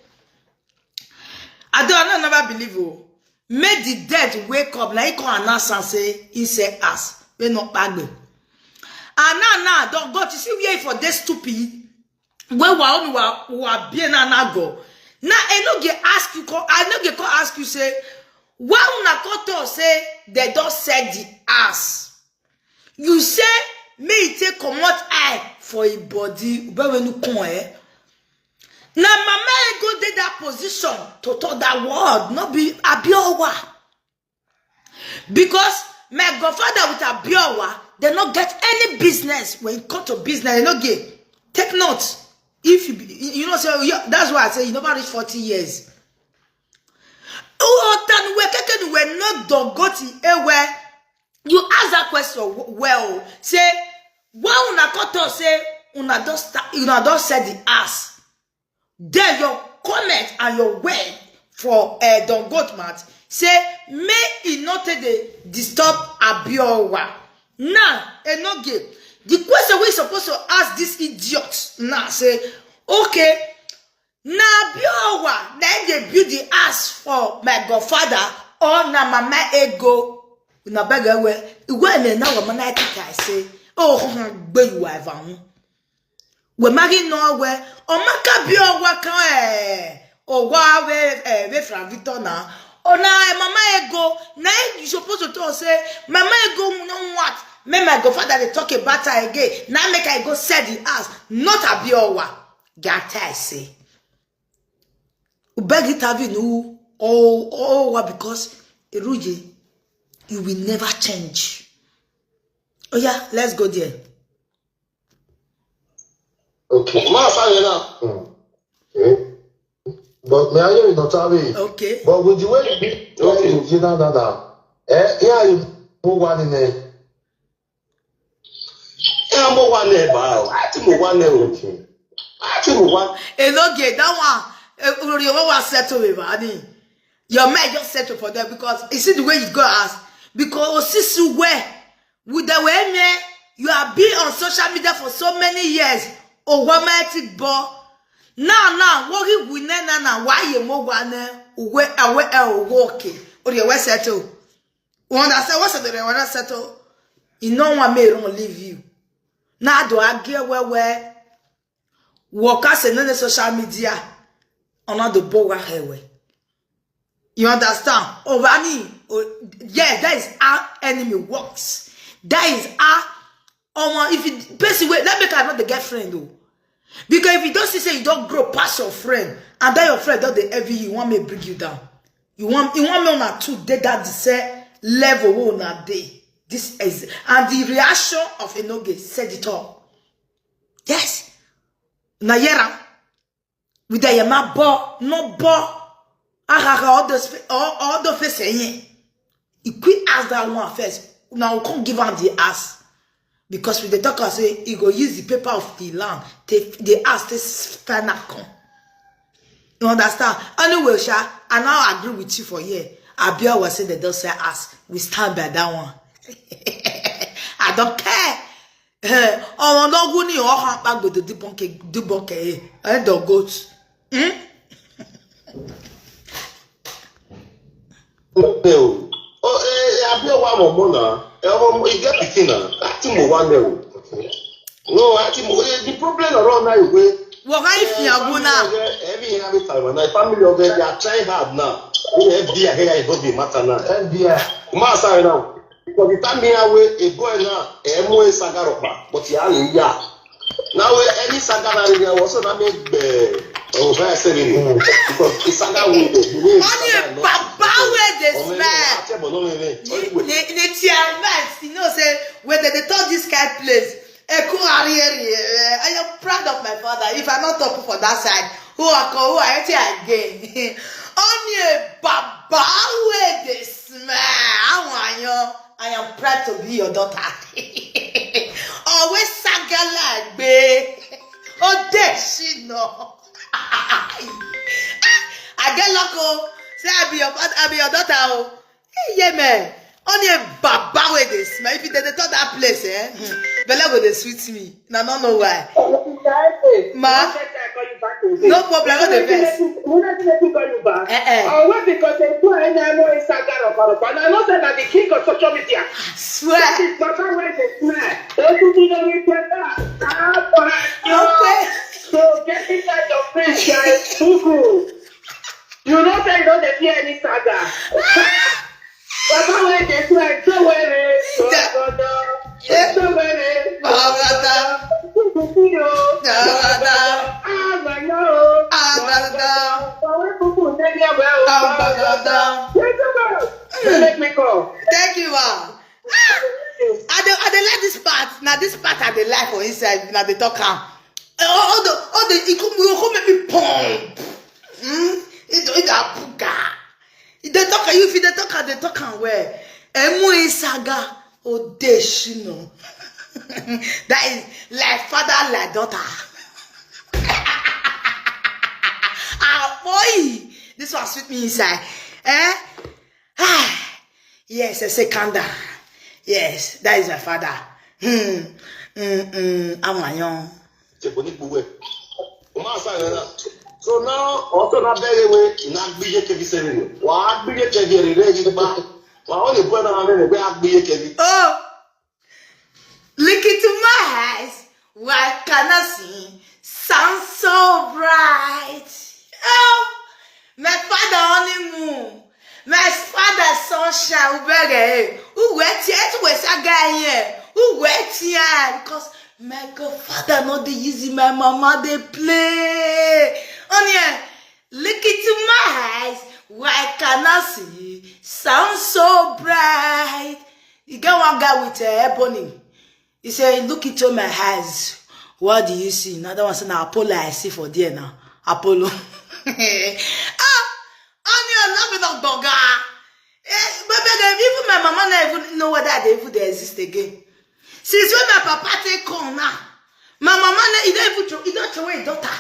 I don't, I don't never believe, oh. Make the dead wake up. Now he come announce and say, he say us. We not bagbe. And now, now, don't go to see where for this stupid. Where wa only wa, wa be na na go. Now, I no get ask you, call, I no get call ask you, say, Why una come talk say dem don sell the house? You say make e take comot eye for im body, ubewenu kun eh? Na Mama Ego dey that position to talk that word, no be Abiowa. Because my godfather with Abiowa, they no get any business. When it come to business, they no get. Take note. If you, be- you know, so you, that's why I say you never reach forty years. Uotan we keke we no don go to ewe. You ask that question w- well. Say, why una come talk say una don start, una don set the ass? Then your comment and your word for uh, Don Goatman say make e no take dey disturb Abiowa. Now, Enoge, the question we supposed to ask this idiot now say, okay, na Abiowa na im dey build the house for my godfather or na Mama Ego? Na beg ewe, iwe me na wa mana kita say, oh, gbe you wa ever. We magi no we, o maka Abiowa kan eh, o wa we eh, we from Victor na. O na eh, Mama Ego, na you supposed to talk say, Mama Ego no want. Me my godfather dey talk about her again. Now make I go sell the house, not Abiowa. Gata I say. Beg it have you oh oh what because Eruje, you will never change. Oh yeah, let's go there. Okay. Ma sorry now. Mm. Okay. But me I hear you not have it. Okay. But with the way you be okay, you know that. Eh, yeah, you move one in there. Ẹ mọ wa lẹ bá ọ, a ti mọ wa lẹ o. A ti mọ wa. Enoge, that one, eh, Urori, what was settled with Vani? Your man just settled for them because you see the way you go ask. Because Osisu where? With the way me, you have been on social media for so many years. Owamatic boy. Now, now, what he win now, now, why you more one? Where, where, okay. Or you were settled. You understand? What's the one settled? You know what may wrong leave you. Now, do I get where, where? Work as another social media. Another boy, where? You understand? Over me. Oh, yeah, that is how enemy works. That is how, um, if you person wait, let me cannot the girlfriend though. Because if you don't see say you don't grow past your friend, and then your friend don't they envy you, want me bring you down. You want you want me on a two day that the say level on a day. This is and the reaction of Enoge said it all. Yes. Nayera. With the yama bo, no bo. Ahaha, all those fa- all, all the face eh. He quit ask that one first. Now we can't give am the ass. Because we dey talk am say he go use the paper of the land, take the ass take spend am come. You understand? Anyway, sha, I now agree with you for here. Abiowa say they don't sell ass. We stand by that one. I don't care. Eh, ọmọ lọ́gùn ní ọ̀hán pàgbèdè dìbọ̀nkè dìbọ̀nkè ẹ̀ ẹ̀ dọ̀gọ́t. Hmm? Ẹ o. O ẹ ẹ Abiowa mọ mọ na. Ẹ ọmọ e get pikin na. A ti mọ wa lẹ o. No, a ti mọ eh, the problem around now is wey Wọ́n ká ìfìyàwó náà. Every every time na family of them they are trying hard now. Wey F B I here is not the matter now. F B I. Ma sorry now. Because the time here wey a boy now, ẹ mú ẹ saga rọpa, but ìyá rẹ̀ ń yà. Now wey any saga na rẹ̀ wọ́n sọ na make gbẹ ọ̀rọ̀ fẹ́ ṣe rẹ̀ ni. Because the saga wey dey the way Wọ́n ní bàbá wey dey smell. Àtẹ̀bọ̀ náà rẹ̀ Ní ní T R X, you know say when they dey talk this kind place, Ekun Arieri, eh, I am proud of my father. If I not talk for that side, who I call, who I tell again? Only a baba wey dey smell. Àwọn àyàn, I am proud to be your daughter. Always sagala gbe. Ó dẹ̀ ṣìnà. I get luck o. Say I be your father, I be your daughter o. Hey, yeah, man. Only a baba wey dey smell. If you dey dey talk that place, eh? Hmm. Belle go dey sweet me. Na no know why. Ma, no problem. No dey vex. Mo fẹ́ kí ẹ tún kọ́ Yorùbá. Eh, eh. Ọ̀wé because ẹ tún ẹ̀ náà mú ìsaga rọ̀pọ̀rọ̀pọ̀. And I know say na the king of social media. Swear. That is baba wey dey smell. Ojú ti lórí pẹ́pà. Àbọ̀ àjọ. Okay. So get inside your friends, guys. Google. You know say you no dey fear any saga. Baba wey dey sweat, so were, so were, so were. Bagada. Bagada. Bagada. Bagada. Don't make me call. Thank you, ma. Ah! I dey, I dey like this part. Now this part I dey like for inside. Now they talk am. Eh, all, all the, all the, it come, it come make me pump. Hmm? It, it a buga. If they talk, you feel they talk, they talk am well. Emu isaga odeshino. That is like father, like daughter. Ah, boy, this one sweet me inside. Eh? Ah, yes, I say calm down. Yes, that is my father. Hmm. Mm, mm, amayon. Jebo ni buwe. Uma sa yana. So now, also na bere we na gbije kevi seven. Wa gbije kevi re re ba. Wa o le bo na me we gbije kevi. Oh. Look into my eyes, why can I see? Sound so bright. Oh, my father honeymoon. My father sunshine, ubere. Who wait here to wait again? Who wait here? Because my godfather not the easy, my mama they play. On here, look into my eyes, why can I see? Sound so bright. You get one guy with uh, ebony. He say, "Look into my eyes. What do you see?" Another one say, "Na Apollo I see for there now. Apollo." Ah, on your love no boga. Eh, but, but even my mama not even know whether they even they exist again. Since when my papa take on now, my mama, he don't even throw, he don't throw away daughter.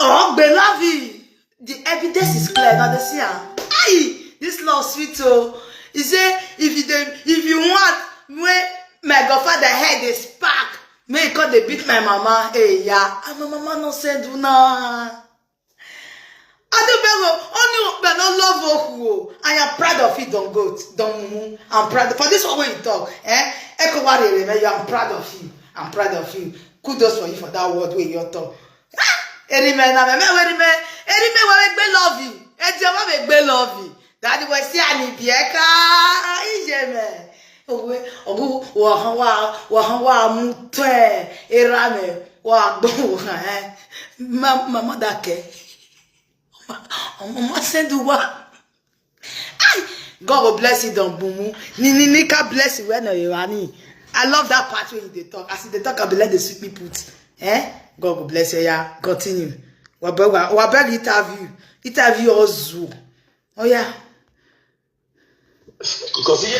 Oh, beloved, the evidence is clear. Now they see her. Aye, this law sweet oh. He say, if you dey, if you want, when my godfather head dey spark, may he come dey beat my mama. Hey, yeah, and my mama no send you now. I do beg oh, only but no love oh. I am proud of you, don't go, don't mumu. I'm proud for this one way you talk. Eh? Echo warrior, man, you, I'm proud of you. I'm proud of you. Kudos for you for that word way you talk. Ah! Erime na me, me erime, erime we gbe love you. Eje we gbe love you. Daddy we see ani bieka. Ije me. Owe, ogu wa han wa, wa han wa mu te. Era me wa gbo wa eh. Ma, mama dake. Mama send wa. Ay! God will bless you, Don Bumu. Ni ni ni ka bless you when you are ni. I love that part when you dey talk. As you dey talk, I be like the sweet me put. Eh? God will bless you. Yeah, continue. Wa beg, wa, wa beg interview. Interview also. Oh yeah. Because he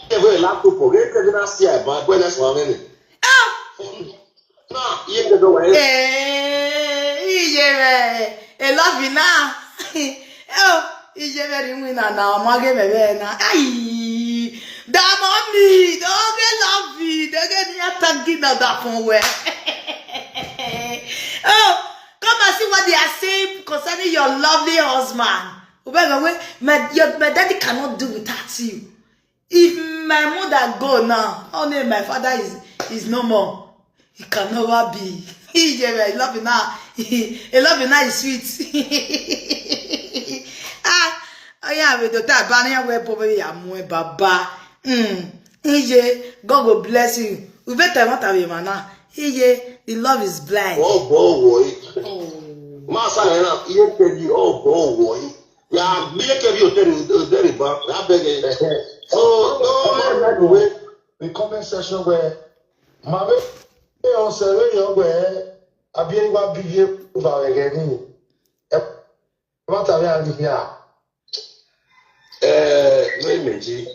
get very lack of forget the last year, but when that's one minute. Ah! Na, iye ke do wa ye. Eh, iye me, e love you na. Oh, iye me ri mu na na, ma ge me be na. Ai, da mommy, do ge love you, do ge ni atangi na da fun we. Oh, come and see what they are saying concerning your lovely husband. Obega, we, my, your, my daddy cannot do without you. If my mother go now, how name my father is, is no more. It can never be. He gave a love now. A love now is sweet. Ah, oh yeah, we do that. Bani we bobe ya mwe baba. Hmm. Ije, God will bless you. We better want to be mana. Ije, the love is blind. Oh, boy. Oh. Masa na iye ke di oh, boy. Ya, mi ye ke bi o teri, o teri ba. Ya bege. Oh, no, by the way, the comment section where Mame, on se we yo we abi e wa bi ye ba we ge ni. E, what are we here? Eh, no imeji.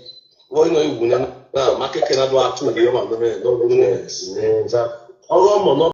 Wo no iwu na, na ma keke na do atu ni o ma no me, no no me. Exactly. Ọ̀rọ̀ ọmọ náà